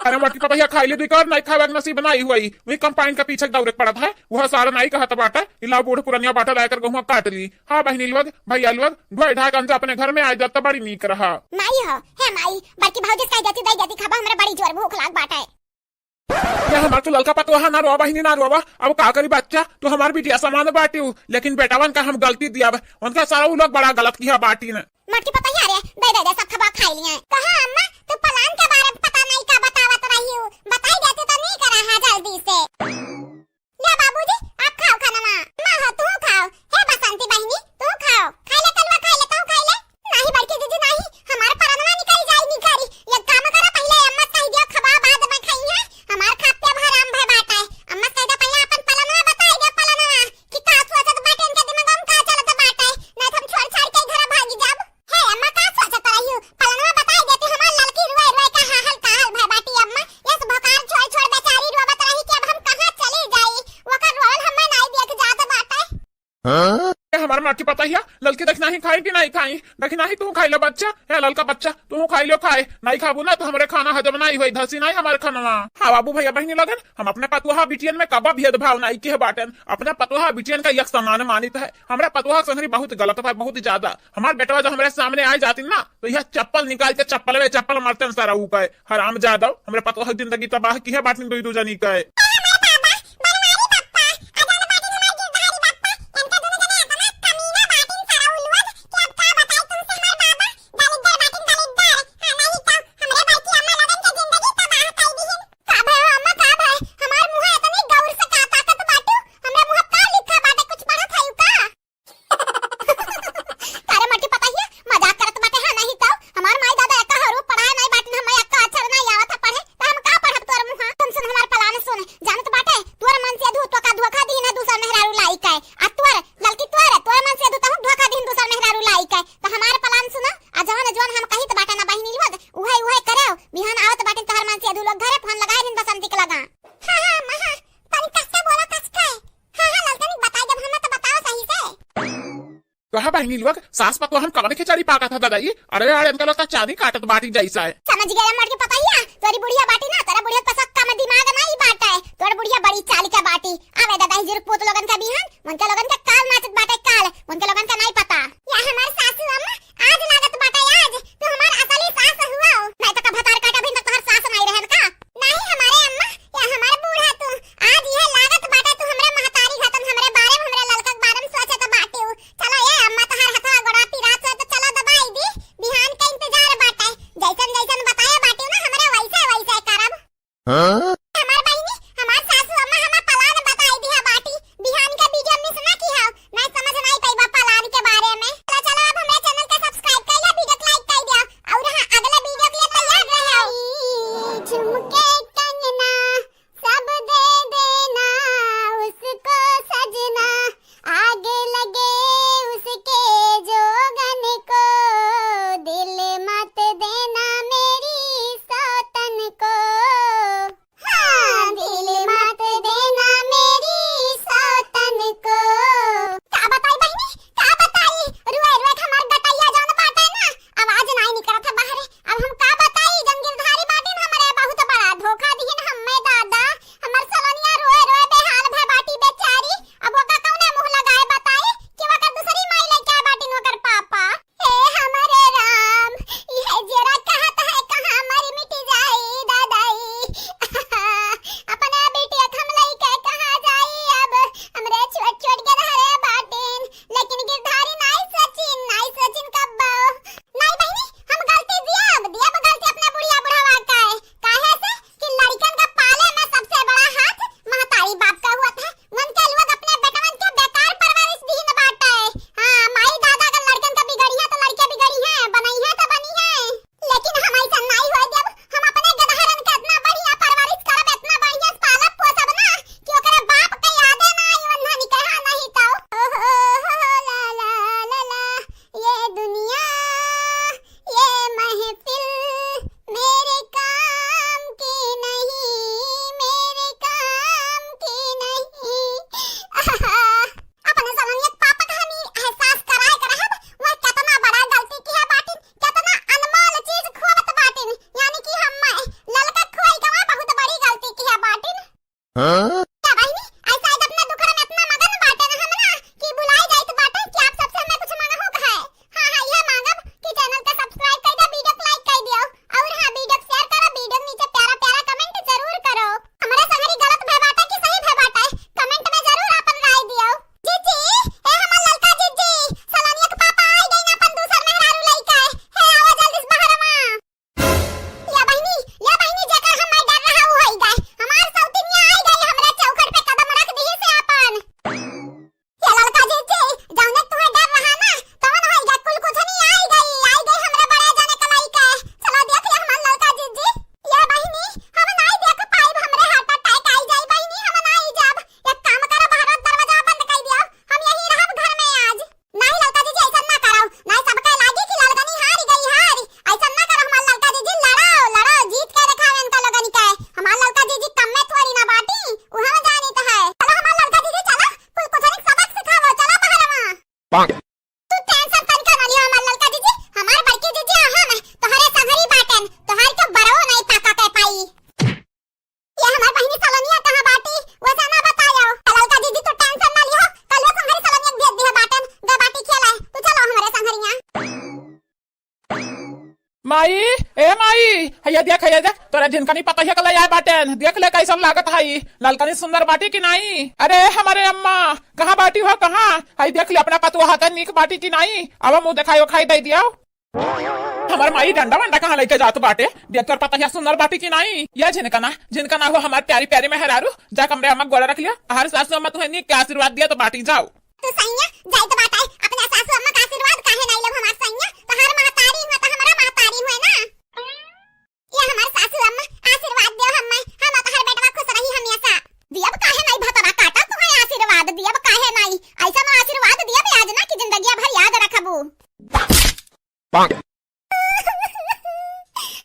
अरे मोटकी पतोहिया खाई ले दुई कर, नहीं खावे के नसीब नहीं हुई। वही कंपाइन के पीछे दौड़े के पड़त है, वह सारा नहीं कहत बाटे, इलाव बूढ़ पुरनिया बाटे, लाकर गहुआ काट ली। हाँ बहिनी लोग, भैया लोग, ढोए ढाए के अंजा अपने घर में आ जात तो बड़ी नीक रहा। माई हो, हे माई, बड़की भौजी कह देती, दे देती खाबा, हमरा बड़ी जोर भूख लाग बाटे। ये हमार तो ललका पतोहा ना रोवा बहिनी ना रोवा, अब का करी बच्चा, तू हमार बिटिया समान बाटिउ, लेकिन बेटावन का हम गलती दिया, उनका सारा उ लोग बड़ा गलत किया बाटी ने। मोटकी पतोहिया रे, दे, दे, दे, सब खबा खाई लिया। कहा अम्मा, तू पलान के बारे में पता नहीं का बतावत रही हो, बताई देती तो नहीं करा है जल्दी से। ले बाबूजी, आप खाओ खाना। माँ हो, तू खाओ। हे बसंती बहिनी, तू खाओ। खाई ले कलवा, खाई ले, तू खाई ले। नहीं बड़की दीदी, नहीं, हमार परनवा निकल जाई निकरी। एक काम करा, पहले अम्मा से कह दियो, खबा बाद में खाई है। हमार खाते अब हराम भय बाटा है। अम्मा से कह दे, पहले अपन पलनवा बताई दे, पलनवा। कि का सोचत बाटे, इनके दिमाग में का चलत बाटे, नहीं तो हम छोड़ छाड़ के घर भागी जाब। हे अम्मा, का सोचत रही हो? पलनवा बताई देती, हमार ललकी रोए रोए का हाल का हाल भय बाटी अम्मा। यस भोकार छोड़ छोड़ बेचारी रोवत रही कि अब हम कहाँ चली जाई, ओकर रोल हमें नहीं देख जात बाटे। हाँ? ए, हमार माँ की पता हिया, ललकी दखिनाही खाई कि नहीं खाई? दखिनाही तू खाई लो बच्चा, हे ललका बच्चा, तू खाई लो खाए, नहीं खाबू ना तो हमरे खाना हजम नहीं होई, धसी नहीं हमारे खानवा। हाँ बाबू भैया बहिनी लगन, हम अपने पतुहा बिटियन में कबा भेदभाव नहीं किहे बाटन, अपने पतुहा बिटियन का एक समान मानित है। हमरा पतुहा संगरी बहुत गलत बा, बहुत ज्यादा। हमार बेटवा जो हमरे सामने आए जातिन ना, तो यह चप्पल निकाल के चप्पल में चप्पल मारतन सारा ऊपर। हराम जादव, हमरे पतुहा जिंदगी तबाह किहे बाटिन दुई दू जनी के। का भय हो अम्मा, का भय? हमार मुँह इतनी गौर से का ताकत बाटू? हमरा मुँह का लिखा बाटे, कुछ पढ़त हयू का? अरे मोटकी पता हिया, मजाक करत बाटे, हाँ, नहीं तो हमार माई दादा एक्का हरू पढ़ाए नहीं बाटिन, हम एक्का कहा बहिनी लोग, सास पतोहन कवन खिचड़ी पाकत ह ददाई? अरे यार, इनका लोग का चानी काटत बाटी जैसा है। समझ गया मर के पतैया, तोरी बुढ़िया बाटी ना, तोरा बुढ़िया के पास कम दिमाग नहीं बाटे, तोर बुढ़िया बड़ी चाली का बाटी। आवे ददाई जुर्क पूत लोगन का बिहान, उनके लोगन का काल नाचत बाटे काल, उनके लोगन का नहीं पता। या हमार सासू अम्मा, आज लागत बाटे आज, तू हमार असली सास हुआ। नहीं तो का भतार काटा भी तक तोहर सास नहीं रहन का? नहीं हमारे अम्मा, या हमार बूढ़ा तू, आज यह लागत बाटे तू हमरे महतारी घतन, हमरे बारे में, हमरे ललका के बारे में सोचत बाटे। चलो ए अम्मा, तोहार हथवा गोड़ा पिरात हो तो चलो दबाई दी, बिहान के इंतजार बाटे। जैसन जैसन बताए बाटे ना हमरे वैसे वैसे करब। हाँ? हमार बहिनी, हमार सासू अम्मा हमार plan बताई दिया बाटी, बिहान के video miss ना की हो, नहीं समझ नहीं पाइबा plan के बारे में। चलो चलो अब हमरे channel के subscribe कर लिया, video like कर दिया और हाँ अगले video के लिए तैयार रहो। झुमके कंगना सब दे देना उसको सजना, आग लगे उसके जोगन को, दिल मत देना मेरी सौतन को। हाँ, दिल मत देना मेरी सौतन को। का बताई बहिनी, का बताई? रुए रुए के हमार गटैया जौन बाटे ना, आवाज नाई निकलत है बाहरे। अब हम का बताई, जौन गिरधारी बाटिन हमरे बहुत बड़ा धोखा दिहिन हम्मे दादा। हमर सलोनिया रोए रोए बेहाल भए बाटी बेचारी। अब ओका कौने मुँह लगाए बताई कि ओकर दूसरी माई लइके बाटिन ओकर पापा। हे हमरे राम, इहे जरा कहत है कहाँ मर मिट जाई दादाई। अपने बिटिया के हम लइके कहाँ जाई अब? हमरे छोट छोट गिरधारे बाटिन, लेकिन गिरधारी नाई सोचिन, नाई सोचिन कब्बो। नाई बहिनी, हम गलती दियब, दियब गलती अपने बुढ़िया बुढ़वा का। काहे से कि लड़िकन का पाले में सबसे बड़ा हाथ महतारी बाप का हुआ था। उनके लोग अपने बेटवन के बेकार परवरिश दीन बाटे। हाँ, माई दादा अगर लड़िकन का बिगड़ी है तो लड़के बिगड़ी हैं, बनई है तो बनी है। लेकिन हम ऐसा नाई होए देब, हम अपने गदहरन के इतना बढ़िया परवरिश करब, इतना बढ़िया पालब पोसब ना कि ओकरे बाप के यादे ना आई उन्हन के, हाँ नहीं तो। ओ हो हो ला ला ला ला, ये दुनिया, ये महफिल मेरे काम की नहीं, मेरे काम की नहीं। अपने सलोनिया के पापा का हमी एहसास कराए के रहब, वह केतना बड़ा गलती किहे बाटिन, केतना अनमोल चीज खोवत बाटिन, यानी कि हम ललका खोई के वहाँ बहुत बड़ी गलती किहे बाटिन। हाँ? का बहिनी, ऐसा आज अपना दुखड़ा में इतना मगन बाटे ना हम ना कि भुलाई जाइत बाटे कि आप सबसे हमें कुछ मांगहू का है। हाँ, हाँ, ये मांगब कि channel का subscribe कर दे, video को like कर दियो। और हाँ, video को share करो, video के नीचे प्यारा प्यारा comment जरूर करो। हमारा संगरी गलत भय बाटे कि सही भय बाटे, comment में जरूर आपन राय दियो। जीजी, ए हमार ललका जीजी, सलोनिया के पापा आई गई ना अपन दूसर मेहरारू लइके। हे आवा जल्दी से बहरवा। या बहिनी, या बहिनी, जेकर हम डर रहा उ होई गए। हमार सौतिनिया आई गई हमरा चौखट पे कदम रख दिही से आपन। या ललका जीजी, जौने तुहे डर रहा ना, तवन होई गए, कुल कुछ नहीं आई गई, आई गई हमरा बड़े जाने का लइके। चलो देख ले हमार ललका जीजी। या बहिनी, हम नाई देख पाइब, हमरे heart attack आई जाई बहिनी, हम नाई जाब। एक काम करा, बाहर दरवाजा बंद कर दिया, हम यही रहब घर में आज। नाहीं ललका जीजी, ऐसन ना करौ। नाहीं सबके लागी कि ललगनी हारी गई हारी। ऐसन ना करौ हमार ललका जीजी, लड़ौ, लड़ौ, जीत के देखावे इनका लोगन के। हमार ललका जीजी कम में थोड़ी ना बाटी, उहवा जानी तो है। चलो हमार ललका जीजी, चलो, कुल कुछ सबक सिखावो, चलो बहरवा। तू tension तनिका ना लियो हमार ललका जीजी, हमार बड़की जीजी अहम है, तोहरे संगरी बाटन, तोहार के बरवो नहीं पाका के पाई। ये हमार बहिनी सलोनिया कहाँ बाटी? वैसा ना बतायो। ललका जीजी तू tension ना लिहो, कल वो संघरी सलोनिया के भेज दिहा बाटन, गा बाटी खेला है। तू चलो हमरे संघरिया। माई, ए माई, हैया देख, हैया देख, तोरा झिनकनी पतोहिया के ले आए बाटन। देख ले कैसन लागत है, ललकनी सुंदर बाटी कि नाई? अरे हमारे अम्मा, कहाँ बाटी हो, कहाँ? हई देख ले अपना पतोहा के नीक बाटी कि नाई? अब मुँह देखायो खाई दे दियो। हमार माई डंडा वंडा कहाँ लइके जात बाटे? देख तोर पतोहिया सुंदर बाटी कि नाई? या झिनकना, झिनकना हो हमार प्यारी प्यारी मेहरारू, जा कमरे अम्मा गोड़ा रख लिया। हर सासू अम्मा तुहे नीक के आशीर्वाद दिया तो बाटी जाओ। तू सैया जाइत बाटे, अपने सासू अम्मा का आशीर्वाद काहे नाई लेब हमार सैया? तोहार महतारी हुए तो हमरा महतारी हुए ना। ये हमार सासू अम्मा आशीर्वाद दियो हम्मे, हम तोहार बेटवा खुश रही हमेशा। दियब काहे नाई भतरा काटा तुहे आशीर्वाद, दियब काहे नाई? ऐसा ना आशीर्वाद दियब आज ना कि जिंदगिया भर याद रखबू।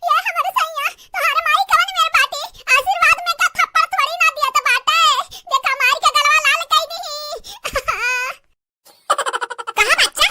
ये हमरे सैया, तोहार माई कवन मेर बाटी? आशीर्वाद में का थप्पड़ थोड़ी ना दिया तो बाटे। देखा माई के गलवा लाल कई दिही। कहा बच्चा,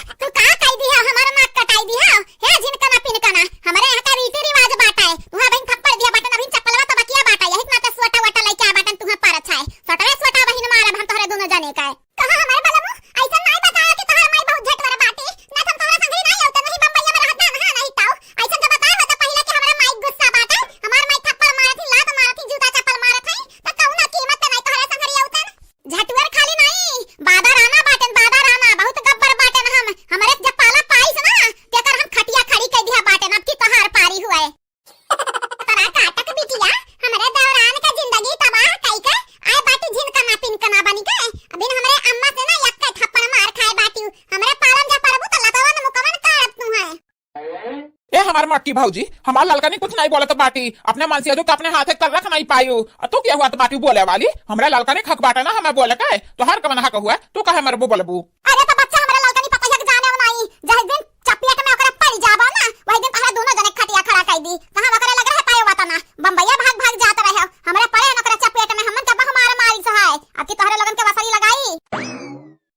हमार मोटकी भौजी, हमार ललकनी कुछ नाहीं बोलत बाटी, अपने मनसेधू के अपने हाथे कर रख नाहीं पायू। अ तू के हुआ त बाटी बोले वाली? हमरे ललकनी के हक बाटे ना हमें बोले के, तोहार कवन हक हुआ? तू काहे मरबू बोलबू? अरे त बच्चा, हमरे ललकनी पतोहिया के जाने नाहीं, जहि दिन चपेट में ओकरे पड़ जाबो ना, वही दिन तोहरा दोनों जने खटिया खड़ा कर दी। कहाँ ओकरे लग रहे पायो वतना, बम्बईया भाग भाग जात रहे, हमरे पड़े न ओकरे चपेट में, हमन के बहु मार मारी से है, अब की तोहरे लोगन के वसरी लगाई।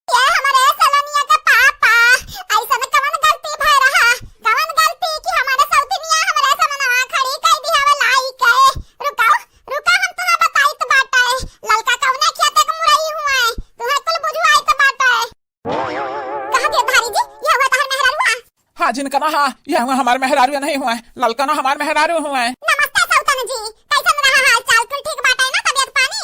ये हमरे सलोनिया के पापा, ऐसन कवन गलती भय रहा, कवन गलती कि हमरे सौतिनिया हमरे समनवा खड़ी कई दिहावे लाई के। रुकाओ, रुका, हम तुहे बताइत बाटे, ललका कवने खेते के मुरई हुए, तुहे कुल बुझुआइत बाटे। कहाँ के धारी जी, ये हुआ तोहर मेहरारुआ? हाँ जिनका ना, हाँ, ये हुआ हमार मेहरारू नहीं हुआ, ललका ना हमार मेहरारू हुआ। नमस्ते सौतन जी, कैसन रहा हाल चाल, कुल ठीक बाटे ना तबियत पानी?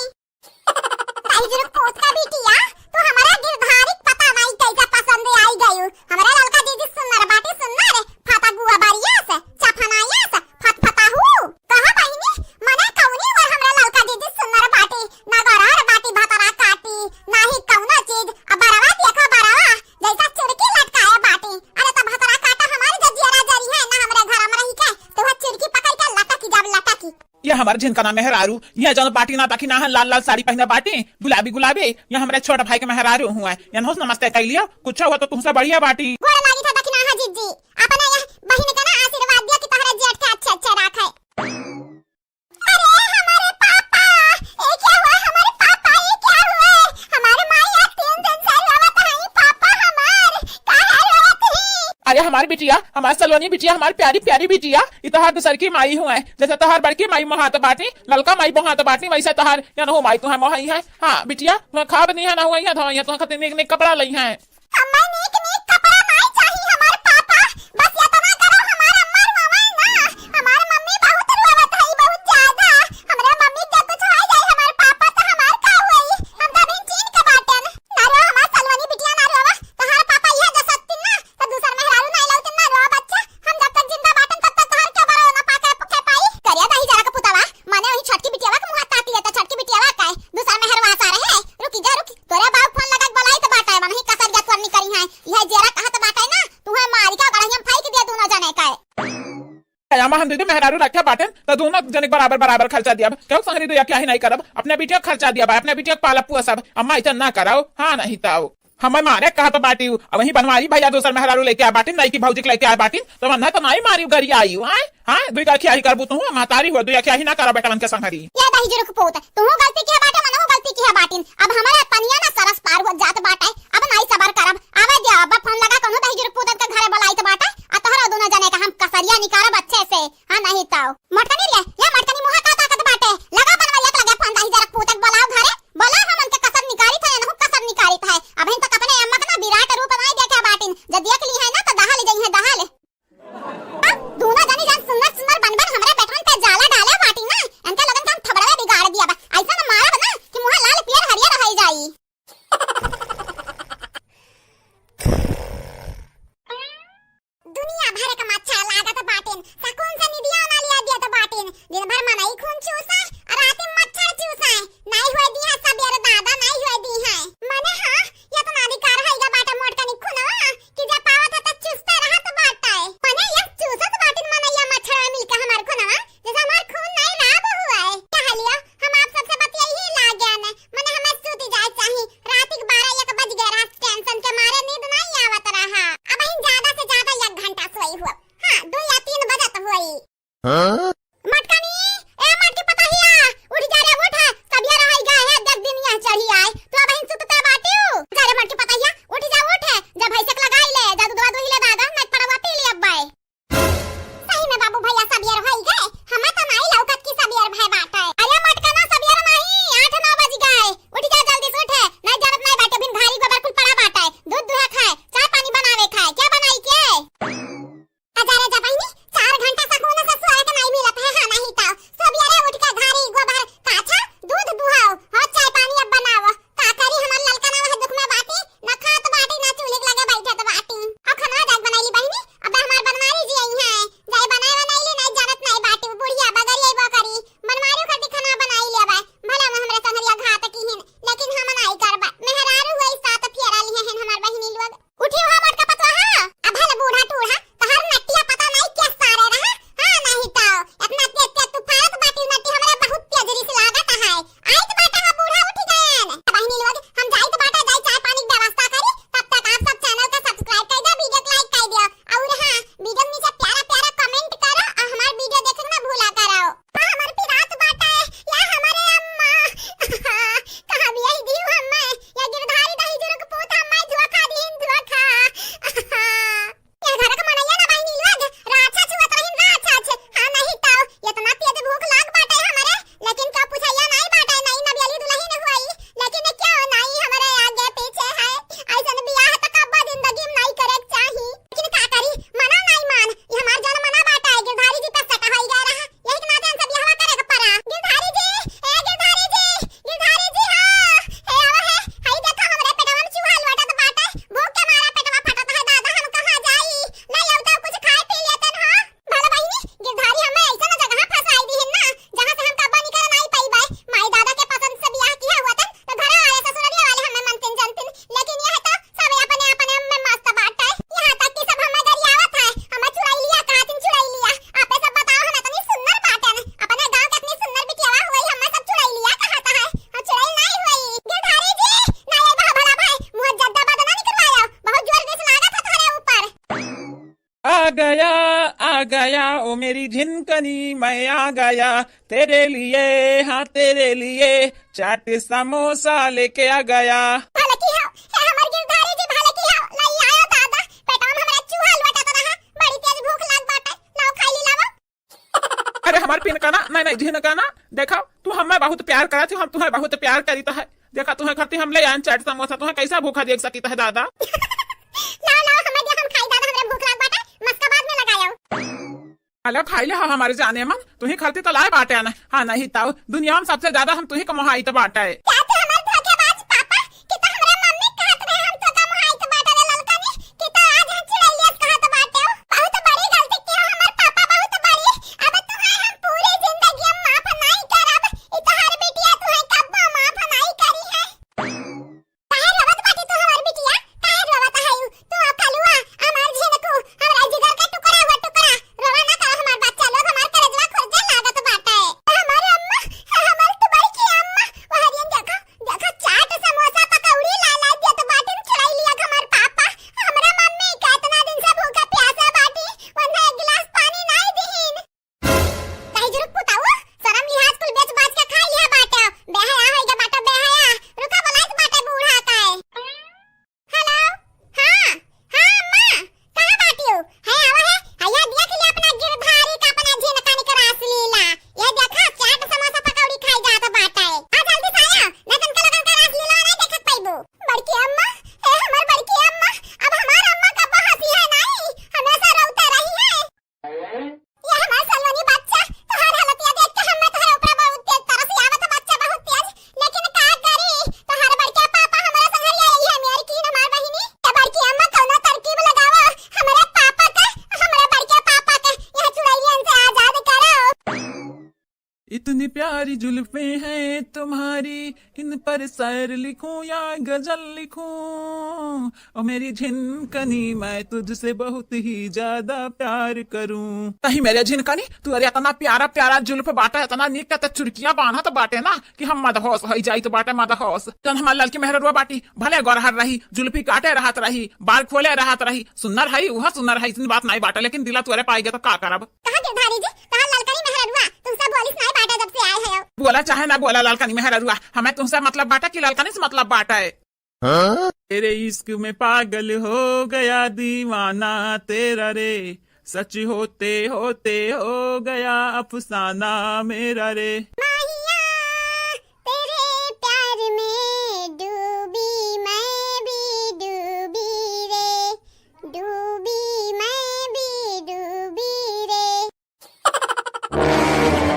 ताई जुरुक पूत का बिटिया, तू हमारा गिरधारी के पता नाई कैसे पसंद आई गयू। हमारा ललका दीदी सुन्नर बाटी सुन्नर, फाटा गुआ बारियस, चफनायस, फतफता हू। कहा बहिनी, मने कौनी और हमरा ललका दीदी सुन्नर बाटी, ना गरार बाटी भतरा काटी, ना ही कौनो चीज। अब बरवा देखा बरवा, जैसा चुड़की लटकाए बाटी। अरे तो भतरा काटा हमारी जजियरा जरी है, ना हमरे घर में रही के, तो वह चुड़की पकड़ के लटकी जब लटकी। ये हमार झिनकना मेहरारू, ये जौन बाटी ना दखिनाहा लाल लाल साड़ी पहिने बाटी, गुलाबी गुलाबी, ये हमरे छोट भाई के मेहरारू हुआ। ये नमस्ते कह लियो, कुछ हुआ तो तुमसे बढ़िया बाटी। गोड़ लागी था दखिनाहा जीजी, अपने यह बहिन के ना आशीर्वाद दिया कि तोहरे जेठ के अच्छे अच्छे राखे। अरे हमारे पापा, ये क्या हुआ हमारे पापा, ये क्या हुआ? हमारे माई आज तीन दिन से रोवत हई, पापा हमार, काहे रोवत ही? अरे हमार बिटिया, हमार सलोनी बिटिया, हमार प्यारी प्यारी बिटिया, ई तोहार दूसर की माई हुआ है। जैसे तोहार बड़की माई मोहात बाटी, ललका माई मोहात बाटी, वैसे तोहार यनहु माई तुहे मोहाई है। हाँ बिटिया, तुहे खाब नहीं है ना हुआ, यहाँ धोइया तुहे खातिर नीक नीक कपड़ा लई है। हमें नीक नीक कपड़ा नाई चाही हमार पापा, बस इतना करो हमार अम्मा रोवे ना। हमार मम्मी बहुत रोवत हई, बहुत ज्यादा। हमरा मम्मी के कुछ हो जाए हमार पापा तो हमार का होई? हम तो अभी चीन के बाटन। ना रो हमार सलवनी बिटिया ना रोवा, तोहार पापा यह जसत ना तो दूसर मेहरारू नाई लौटन ना रोवा बच्चा। हम जब तक जिंदा बाटन तब तक तोहार के बरो ना पाके के पाई। करिया दही जरा के पुतवा, माने वही छोटकी बिटियावा के मुँह ताती है तो छोटकी बिटियावा का है, दूसर मेहरवा सा रहे। रुकी जा रुकी, तोरे बाऊ फोन लगा के बुलाई तो बाटा है, वही कसर जा तोर निकरी है। यह जेरा कहत बाटे ना, तुहे मारी के गड़हिया में फेंक दिया दोनों जने का। अम्मा हम दीदी मेहरारू रखे बाटेन, तो दोनों जने बराबर बराबर खर्चा दिया। क्यों संगरी दुया क्या ही नहीं करब, अपने बिटिया खर्चा दिया बा, अपने बिटिया के पाला पुआ सब। अम्मा ऐसा ना कराओ, हाँ नहीं ताओ। हमें मारे कहत बाटी हूँ, अब वही बनवारी भैया दूसर मेहरारू लेके आ बाटिन, नई की भौजी के लेके आ बाटिन, तो वन्ना तो नाई मारी गरी आई हूँ, आए? हाँ, दुई का खियाही करबू तू, महतारी हो, दुई का खियाही ना करा बेटवन के संगरी। या दही जुरुक पूत, तू गलती किया बाटे, मनहु गलती किया बाटिन। अब हमारा पनिया ना सरस पार हो जात बाटे, अब नाई सबर करब। आवे दे, अब फोन लगा कोनो दही जुरुक पूत के घरे बुलाइत बाटे, आ तोहरा दोनों जने का हम कसरिया निकारब अच्छे से। हाँ, नहीं तो। मोटकनी रे, या मोटकनी मुँह का ताकत बाटे, लगा बनवैया के लगे फोन दही जुरुक पूत के बुलाओ घरे, बोला हम उनके कसर निकारित है, नहु कसर निकारित है। अबहिन तक अपने अम्मा का ना विराट रूप नाई देखे बाटिन, जब देख ली है ना तो दहा ले जाई है, दहा ले। अब दोनों जनी जान सुंदर सुंदर बन बन हमरे बेटवन पे जाला डाले बाटी ना, इनके लोगन के हम थबड़वे बिगाड़ दिया बा। ऐसा न मारब ना कि मुँह लाल पियर हरियर हो जाई। दुनिया भर के मच्छर लागत बाटिन, सकून से निदिया ना लिया दिया तो बाटिन। दिन भर मनई खून चूसा, रात में मच्छर चूसा। नाई हुए दी है सबेर दादा, नाई हुए दी है। मने हाँ, ये तो नाधिकार है गा बाटा मोटकनी खुनवा। कि जा पावत है त चुसते रहत बाटे। मने ये चूसत बाटिन मनैया मच्छरवा मिलके हमार खुनवा, जैसे हमार खून नाई लाभ हुआ है। कह लियो, हम आप सबसे बतियाई ही लागेन, मने हमें सूती जाए चाही। रात के बारह एक बज गए, रात tension के मारे नींद नाई आवत रहा। अब हम ज्यादा से ज्यादा एक घंटा सोई हुआ, हाँ, दो या तीन बजत हुई। हाँ? मटकनी, ए मटकी पतहिया, उठ जा रे, उठ, सबियर होइ गए है, देख दिनिया चढ़ी आए, तू अबहिन सुतते बाटिउ। जा रे मटकी पतहिया, उठ जा, उठ, जा भैंसे के लगाई ले, जा दूधवा दुही ले दादा, नहीं पड़वा पी ले अब्बे। सही में बाबू भैया सबियर होइ गए, हमें तो नाई लौकत की सबियर भय बाटे। अरे मटकना सबियर नहीं, आठ नौ बज गए, उठ जा जल्दी से उठ, नहीं जानत नहीं बाटे, बिन घारी गोबर कुल पड़ा बाटे, दूध दुहे खाए, चाय पानी बनावे खाए, क्या बनाई के? अजारे जा बहिनी, चार घंटा सकून से सोए के नाई आ गया, आ गया, ओ मेरी झिनकनी, मैं आ गया, तेरे लिए, हाँ, तेरे लिए, चाट समोसा लेके आ गया। भले की हो, हे हमर गिरधारी जी, भले की हो, लई आयो दादा, पेटवा में हमरा चूहा लोटत रहा, बड़ी तेज भूख लाग बाटे, लाओ खाई ली लाओ। अरे हमार पिनकाना, नहीं, नहीं, झिनकाना, देखो, तू हमें बहुत प्यार करत हो, हम तुम्हें बहुत प्यार करीत है। देखा, तुम्हें खातिर हम ले आन चाट समोसा, तुम्हें कैसा भूखा देख सकीत है दादा? लाओ, लाओ, हमें दे, हम खाई दादा, हमरे भूख लाग बाटे, मस्का बाद में लगायो। अला खाई ले, हाँ, हमारे जाने मन, तुही खातिर तो लाए बाटे ना। हाँ, नहीं ताऊ, दुनिया में सबसे ज्यादा हम तुही का मोहाइत बाटे। क्या थे हमार धोखेबाज पापा कि तो हमरा मम्मी कहत रहे हम तो का मोहाइत बाटे रे ललकनी, कि तो आज हम चिड़ैलियस कहत बाटे। बहुत बड़ी गलती किया हमार पापा, बहुत बड़ी। अब तुम्हें हम पूरी जिंदगी में माफ नहीं करब। ई तोहार बिटिया तुम्हें कब्बो माफ नहीं करी है। काहे रोवत बाटी तू हमार बिटिया? काहे रोवत हयू? तू अकलुआ, हमार झिनकू, हमरा जिगर का टुकड़ा हुआ टुकड़ा। रोवा ना करो हमार बच्चा लोग, हमार करेजवा खोजे लागत बाटे। हमार अम्मा, हमार तू बड़की अम्मा, वहरियन देखो, देखो चाट समोसा पकौड़ी ला ला देत बाटिन, चुड़ैलिया के हमार पापा। हमरा मम्मी का इतना दिन से भूखा प्यासा बाटी, वन्हे एक गिलास पानी नाई दिहिन। दही जुरुक पुताऊ, शरम लिहाज कुल बेच बाच के खाई लिहा बाटे। बेहया होई गे बाटे, बेहया। रुका, बोलाइत बाटे बूढ़ा का। हेलो, हाँ, हाँ अम्मा, कहाँ बाटियो? है आवा है, हैया देख लिया अपना गिरधारी का, अपना झिनकानी के रासलीला। ये देखा, चाट समोसा पकौड़ी खाई जात बाटे। आ जल्दी से आया, नहीं तो इनका लोगन का रासलीला नहीं देख पाइबो। बड़की अम्मा, ए हमार बड़की अम्मा, अब हमार अम्मा कब्बो हंसी है नहीं, हमेशा रोते रही है। ये हमार सलोनी बच्चा, तोहार हालतिया देख के हमें तोहरे ऊपर बहुत तेज तरस आवत बच्चा, बहुत तेज। लेकिन का करी, तोहार बड़का पापा हमरा संघरिया यही है मेरी कीन हमार बहिनी। ये बड़की अम्मा कौनो तरकीब लगावा, हमरे पापा के, हमरे बड़का पापा के यह चुड़ैलियन से आजाद करो। इतनी प्यारी जुल्फे हैं तुम्हारी, इन पर शेर लिखूं या गजल लिखूं, ओ मेरी झिनकनी, मैं तुझसे बहुत ही ज्यादा प्यार करूं। तही मेरे झिनकनी, तू अरे इतना प्यारा प्यारा जुल्फ बाटा, इतना नीक के त चुरकिया बान्हत बाटे ना कि हम मदहोश होई जाइत बाटे, मदहोश। जौन हमार ललकी मेहररुआ बाटी, भले गोरहर रही, जुल्फी काटे रहत रही, बाल खोले रहत रही, सुन्नर हई, उहो सुन्नर हई, इतनी बात नाई बाटे, लेकिन दिला तुअरे पाई गे तो का करब? कहा गिरधारी जी, कहा ललकनी मेहररुआ, तुमसे बोलिस नाई बाटे जब से आए हैं। बोला चाहे ना बोला ललकनी मेहररुआ, हमें तुमसे मतलब बाटे कि ललकनी से मतलब बाटे? हाँ? तेरे इश्क में पागल हो गया दीवाना तेरा रे, सच होते होते हो गया अफसाना मेरा रे। माहिया, तेरे प्यार में डूबी मैं भी डूबी रे, डूबी मैं भी डूबी रे।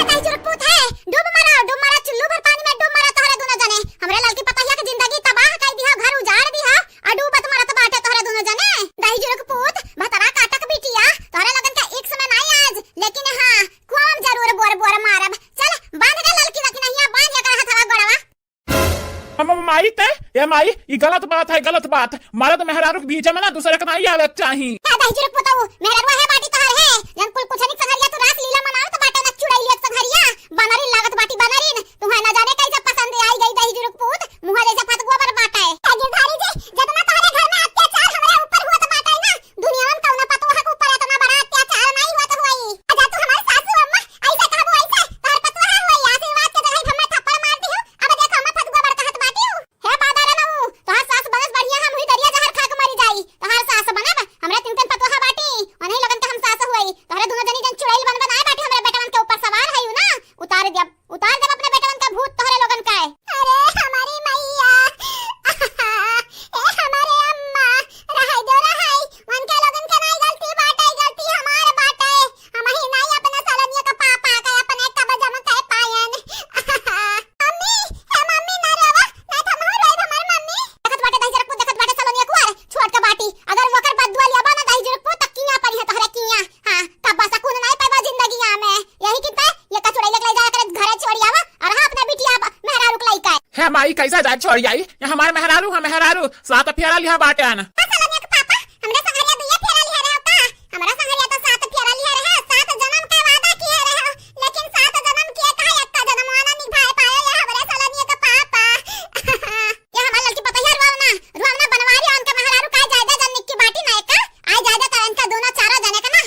दही जुरुक पूत है, डूब मरा, डूब मरा, चुल्लू भर पानी में डूब मरा तोहरे दुनो जने। हमरे ललकी पतहिया के जिंदगी तबाह कर दिहा, घर उजाड़ दिहा, आ डूबत मरत बाटे तोहरे दुनो जने। दही जुरुक पूत, भतरा काटक बिटिया, तोहरे लोगन के इश्क में नाई आज, लेकिन हाँ, कुआं में जरूर बोर बोर मारब। चल, बांध दे ललकी रखी नहिया, बांध एकर हथवा गोड़वा। हम माई ते, ए माई, ई गलत बात है, गलत बात। मरद मेहरारू के बीच में ना दूसरे के नाई आवे के चाही। ए दही जुरुक पुतऊ, मेहररुआ है बाटी तोहर है। जन कुल कुछ निक संघरिया तू रास लीला मनावत बाटे ना चुड़ैलिया संघरिया। बनरिन लागत बाटी बनरिन। तुम्हें न जाने कैसे पसंद आई गई दही जुरुक पूत। मुँह जैसे फतगुआ बर बाटे। ए गिरधारी जी, जितना तोहरे घर में अत्याचार हमरे ऊपर होत बाटे ना, दुनिया में कौनो पतोह के ऊपर इतना बड़ा अत्याचार नाई होत होई। अच्छा, तू हमार सासू अम्मा, ऐसे कहबू ऐसे, तोहर पतोह होई, आशीर्वाद के जगह हमें थप्पड़ मार दिहू। अब देखो, अम्मा फतुआ बड़ कहत बाटियो। हे बादर नऊ, तोहार सास बनस बढ़िया, हम हुई दरिया जहर खा के मरी जाई। तोहार सास बनब, हमरा तीन तीन पतोह बाटी, उन्हीं लोगन के हम सास हुई। तोहरे दुनो जनी जन चुड़ैल बन बनाए बाटी, हमरे बेटवन के ऊपर सवार है ना, उतार देब। उतार देब अपने बेटवन का भूत तोहरे लोगन का। अरे हमारी मैया, ए हमारे अम्मा, रहै दो रहै, उनके लोगन के नाई गलती बाटे, गलती हमार बाटे। हम ही नाई अपने सलोनिया का पापा के अपने कब्जा में कर पायन। मम्मी, ए मम्मी ना रोवा, ना तो हम रोइब हमार मम्मी। देखत बाटे दही जरकपू, देखत बाटे सलोनिया कुआर, छोट का बाटी। अगर वकर बदुआ लिया बा ना दही जरकपू, त किया पड़ी है तोहरे किया। हाँ, कब्बा सकून नाई पाइबा जिंदगिया में। यही की पे ये कचुड़ैल के ले जा करे घरे छोड़ी आवा और हाँ अपने बिटिया ब-, मेहरारू के लइका। हे माई, कैसा जाए छोड़ी आई? ये हमार मेहरारू है, मेहरारू। सात फेरा लिहा बाटे आन। हाँ, सलोनिया के पापा, हमरा संगरिया दुइया फेरा लिहा रहे का? हमरा संगरिया तो सात फेरा लिहा रहे, सात जन्म का वादा किया रहे, लेकिन सात जन्म किया कहा एक का जन्म आना निभाए पाए या हमरे सलोनिया के पापा। ये हमार लड़की पतैया रुआवना, रुआवना बनवारी और उनके मेहरारू का जायदा जन निक्की बाटी ना एका, आई जायदा का इनका दोनों चारों जने का ना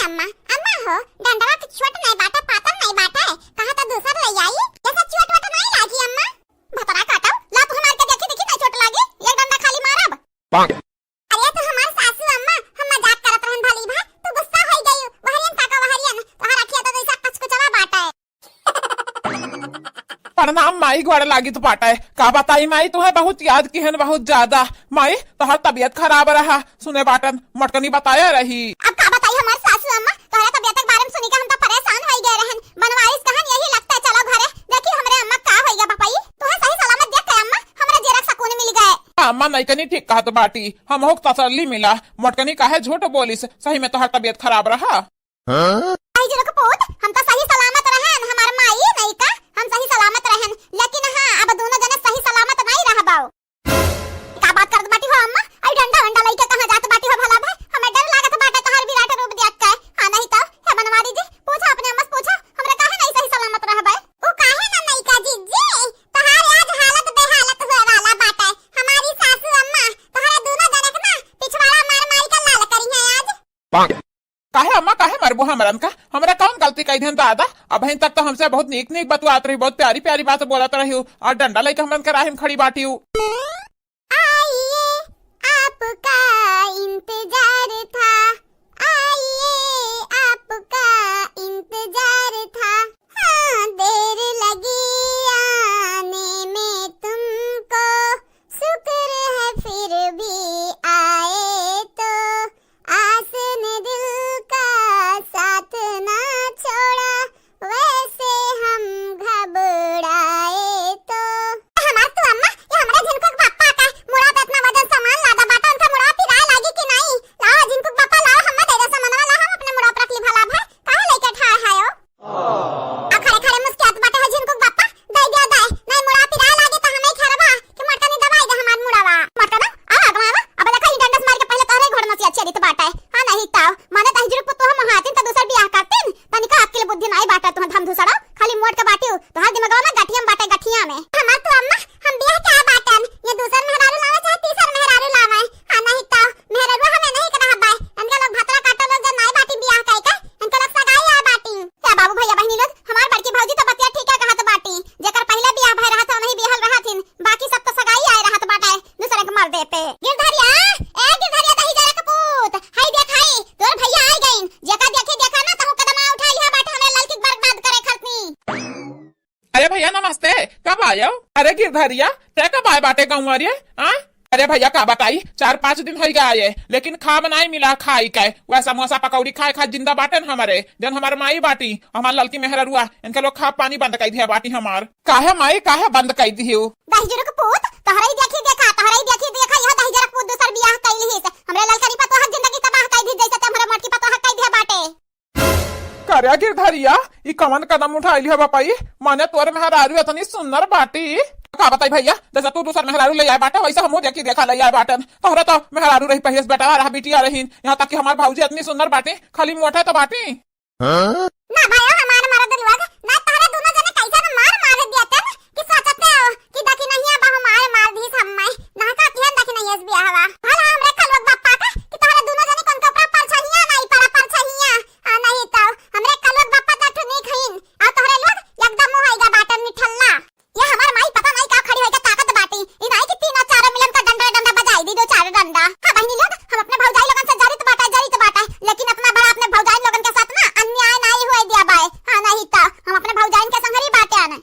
अम्मा, अम्मा हो, डंडवा तो छोट नहीं बाटे, पातर नहीं बाटे, कहा तो दूसर ले आई, जैसे चोट वोट नहीं लागी अम्मा। भतरा काटो, ला तू हमार के देखी, देखी नहीं चोट लागी, एक डंडा खाली मारब। अरे तू हमार सासू अम्मा, हम मजाक करत रहन भली भा, तू गुस्सा होई गई, वहरियन ताका वहरियन, तोहार अखिया तो जैसा कचकुचवा बाटे। प्रणाम माई, गोड़ लागित बाटे। का बताई माई, तुहे बहुत याद किहन, बहुत ज्यादा। माई, तोहर तबियत खराब रहा, सुने बाटन मोटकनी बताया रही। अब का बताई हमार सासू अम्मा, तोहरे तबियत के बारे में सुनी के हम तो परेशान होई गए रहन। बनवारिस कहन यही लगता है, चलो घरे, देखी हमरे अम्मा का होई गया बपई। तुहे सही सलामत देख के अम्मा, हमरा जीरा के सुकून मिल गए। अम्मा नइकनी ठीक कहत बाटी, हमहू के तसल्ली मिला। मोटकनी काहे झूठ बोलिस, सही में तोहर तबियत खराब रहा। हाँ? आई जी रुक पूत, हम तो सही सलामत रहन, हमार माई नहीं का, हम सही सलामत रहन, लेकिन हाँ, अब दोनों जने सही सलामत नहीं रहबाओ। का बात करत बाटी हो अम्मा? आई डंडा वंडा लइके कहाँ जात बाटी हो भला भाई? हमें डर लागत बाटे तोहर विराट रूप देख के। हाँ नहीं तो, हे बनवारी जी, पूछा अपने अम्मा से पूछा, हमरा काहे नहीं सही सलामत रहबे? उ काहे ना नहीं का जीजी, तोहार आज हालत बेहालत होए वाला बाटे। हमारी सासू अम्मा तोहरे दोनों जने के ना पिछवाड़ा मार मार के लाल करी है आज। काहे अम्मा, काहे मरबू हमरन का? हमरा कौन गलती कई देन दादा? अबहिन तक तो हमसे बहुत नीक नीक बतुआत रही, बहुत प्यारी प्यारी बात बोलत रही, और डंडा लेके हमरन के राह में खड़ी बाटी। आइए, आपका इंतजार था, आइए, आपका इंतजार था। हाँ, देर लगी आने में तुमको, शुक्र है फिर भी आए तो। आस ने दिल का साथ ना छोड़ा, वैसे हम घबराए तो। हमार तू अम्मा, ये हमरे झिनकू के पप्पा का मुड़ा पे इतना वजन सामान लादा बाटा, उनका मुड़ा पिराए लागी कि नहीं? लाओ झिनकू के पप्पा, लाओ, हम्मा दे दे सामानवा, लाओ, हम अपने मुड़ा पर रख ली भला भाई, काहे लेके ठाड़ है हो? आ खड़े खड़े मुस्कियात बाटे हो झिनकू के पप्पा, दे दे दे, नहीं मुड़ा पिराए लागे तो हमें खरबा कि मोटकनी दवाई दे हमार मुड़ावा। मोटकना, आवा, आवा, आवा, अब देखा ई डंडस मार के पहले तोहरे घर नसिया छेदित बाटे। हाँ नहीं ताव, माने दही जुरुक पुतोह मोहातिन त दूसर बियाह करतिन, तनिका अक्किल बुद्धि नाई बाटे तुह धमधुसड़ा, खाली मोट के बाटिउ, तोहर दिमगवा में गठिया में बाटे, गठिया में। हमार तू अम्मा, हम बियाह का बाटन, ये दूसर मेहरारू लावे चाहे तीसर मेहरारू लावे, हाँ नहीं ताव, मेहरारू हमें नहीं करहा बाय, इनका लोग भतरा काटो लोग जब नाई बाटी बियाह कई के, इनका लोग सगाई आ बाटी। क्या बाबू भैया बहिनी लोग, हमार बड़की भौजी तो बतिया ठीक है कहत बाटी, जेकर पहले बियाह भय रहत है, वही बियाहल रहत हिन, बाकी सब तो सगाई आए रहत बाटे दूसरे के मर्दे पे। गिरधरिया, ए गिरधरिया, दही जरा के पूत, हाय देख हाय, तोर भैया आ गइन, जेका देखी देखा ना, तहु कदम आ उठा लिहा बाटे, हमरे ललकी के बर्बाद करे खरतनी। अरे भैया नमस्ते, कब आयो? अरे गिरधरिया, ते कब आए बाटे गौवा रे? हाँ? अरे भैया का बताई, चार पाँच दिन होई गए आए, लेकिन खाब नाई मिला खाई के। वह समोसा पकौड़ी खाए खाए जिंदा बाटे न हमारे, जन हमार माई बाटी, हमार ललकी मेहररुआ, इनके लोग खाब पानी बंद कई दिया बाटी हमार। काहे माई, काहे बंद कई दियो? दहिजरू के पूत, तोहरई देखी देखा, तोहरई देखी देखा, यह दहिजरू के पूत दूसर बियाह कई लिहिस। हमरे ललकनी पतोह जिंदगी तबाह कई दी, जैसे ते हमरे मोटकी पतोह कई दिया बाटे। करे गिरधरिया, ई कवन कदम उठाई लिहा बपई? माने तोर मेहरारू इतनी सुंदर बाटी। का बताई भैया, जैसे तू दूसर मेहरारू ले आए बाटे, वैसे हमहू देखी देखा ले आए बाटन। तोहरे तो मेहरारू रही, पहिले से बेटवा रहा, बिटिया रही, यहाँ तक कि हमार भौजी इतनी सुंदर बाटी, खाली मोटे तो बाटी। ना भाई, हमार मरद लोग, ना तोहरे दोनों जने कैसे न मार मार दिया तन कि सोचते हो कि दखिनहिया बहु मार मार दी सब मैं। ना का किहन दखिनहिया से बियाह हवा। भला हमरे कलुआ के बापा का कि तोहरे दोनों जने कौन कपड़ा परछहिया नहीं पड़ा परछहिया। आ नहीं तो हमरे कलुआ के बापा तो ठुनी खइन। आ तोहरे लोग एकदम मुहैया बाटन निठल्ला। ये हमार माई पता नहीं का खड़ी होइके ताकत बाटी। ई नहीं कि तीनों चारों मिलन का डंडा डंडा बजाई दी, दो चार डंडा। हाँ बहिनी लोग, हम अपने भौजाई लोगन से जरित बाटा, जरित बाटा, लेकिन इतना बड़ा अपने भौजाई लोगन के साथ ना अन्याय नहीं हुए दिया बाय। हाँ नहीं तो हम अपने भौजाइन के संगरी बाटे आने।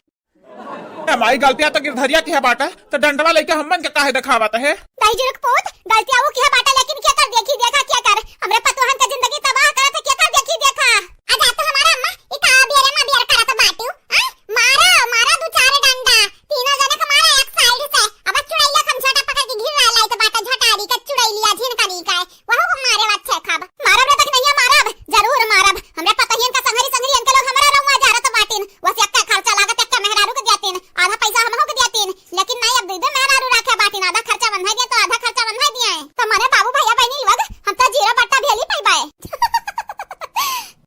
ए माई, गलतियां तो गिरधरिया की है बाटा, तो डंडवा लेके हमन के काहे दिखावत है? दहिजरू के पूत, गलतियां वो की है बाटा, लेकिन के कर देखी देखा, के कर हमरे पतोहन के जिंदगी तबाह करत है, के कर देखी देखा। आ जा तो हमारा अम्मा, ई का बियर मा बियर करत बाटू, हाँ? मारा, मारा दू चार डंडा, तीनों जने के मारा एक साइड से। अब चुड़ैला खम झोटा पकड़ के घिर रहा लाइत बाटे, झोटारी के चुड़ैलिया झिनकनी का, वहू को मारे अच्छे खब। मारब रे दखिनहिया, मारब, जरूर मारब। हमरे पतोहियन का संगरी संगरी इनके लोग हमरा रउआ जारत बाटिन, वस एक्के खर्चा लागत, एक्के मेहरारू के दियातिन, आधा पैसा हमहू के दियातिन, लेकिन नहीं अब दुई दुई मेहरारू राखे बाटिन, आधा खर्चा वन्है दे तो आधा खर्चा वन्है दिया है। तो मने बाबू भैया बहिनी लोग, हम तो जीरो बट्टा भेली पाई बाए।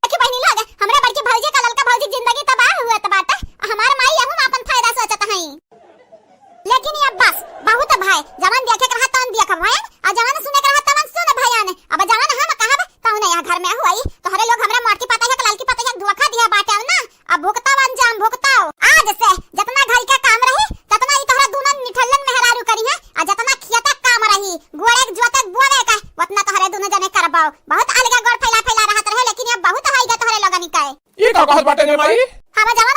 देखी बहिनी लोग, हमरा बड़की भौजी का ललका भौजी जिंदगी तबाह हुआ त बाटे, आ हमार माई यहू में अपन फायदा सोचत हई। लेकिन अब बस, बहुत भाई, जवन देखे के रहा तवन देख भयन, आ जवन सुने के रहा तवन सुन भयन। अब जवन हम कहब तवन यह घर में हुई, तोहरे लोग हमरा का कहत बाटे रे माई? हमें जवन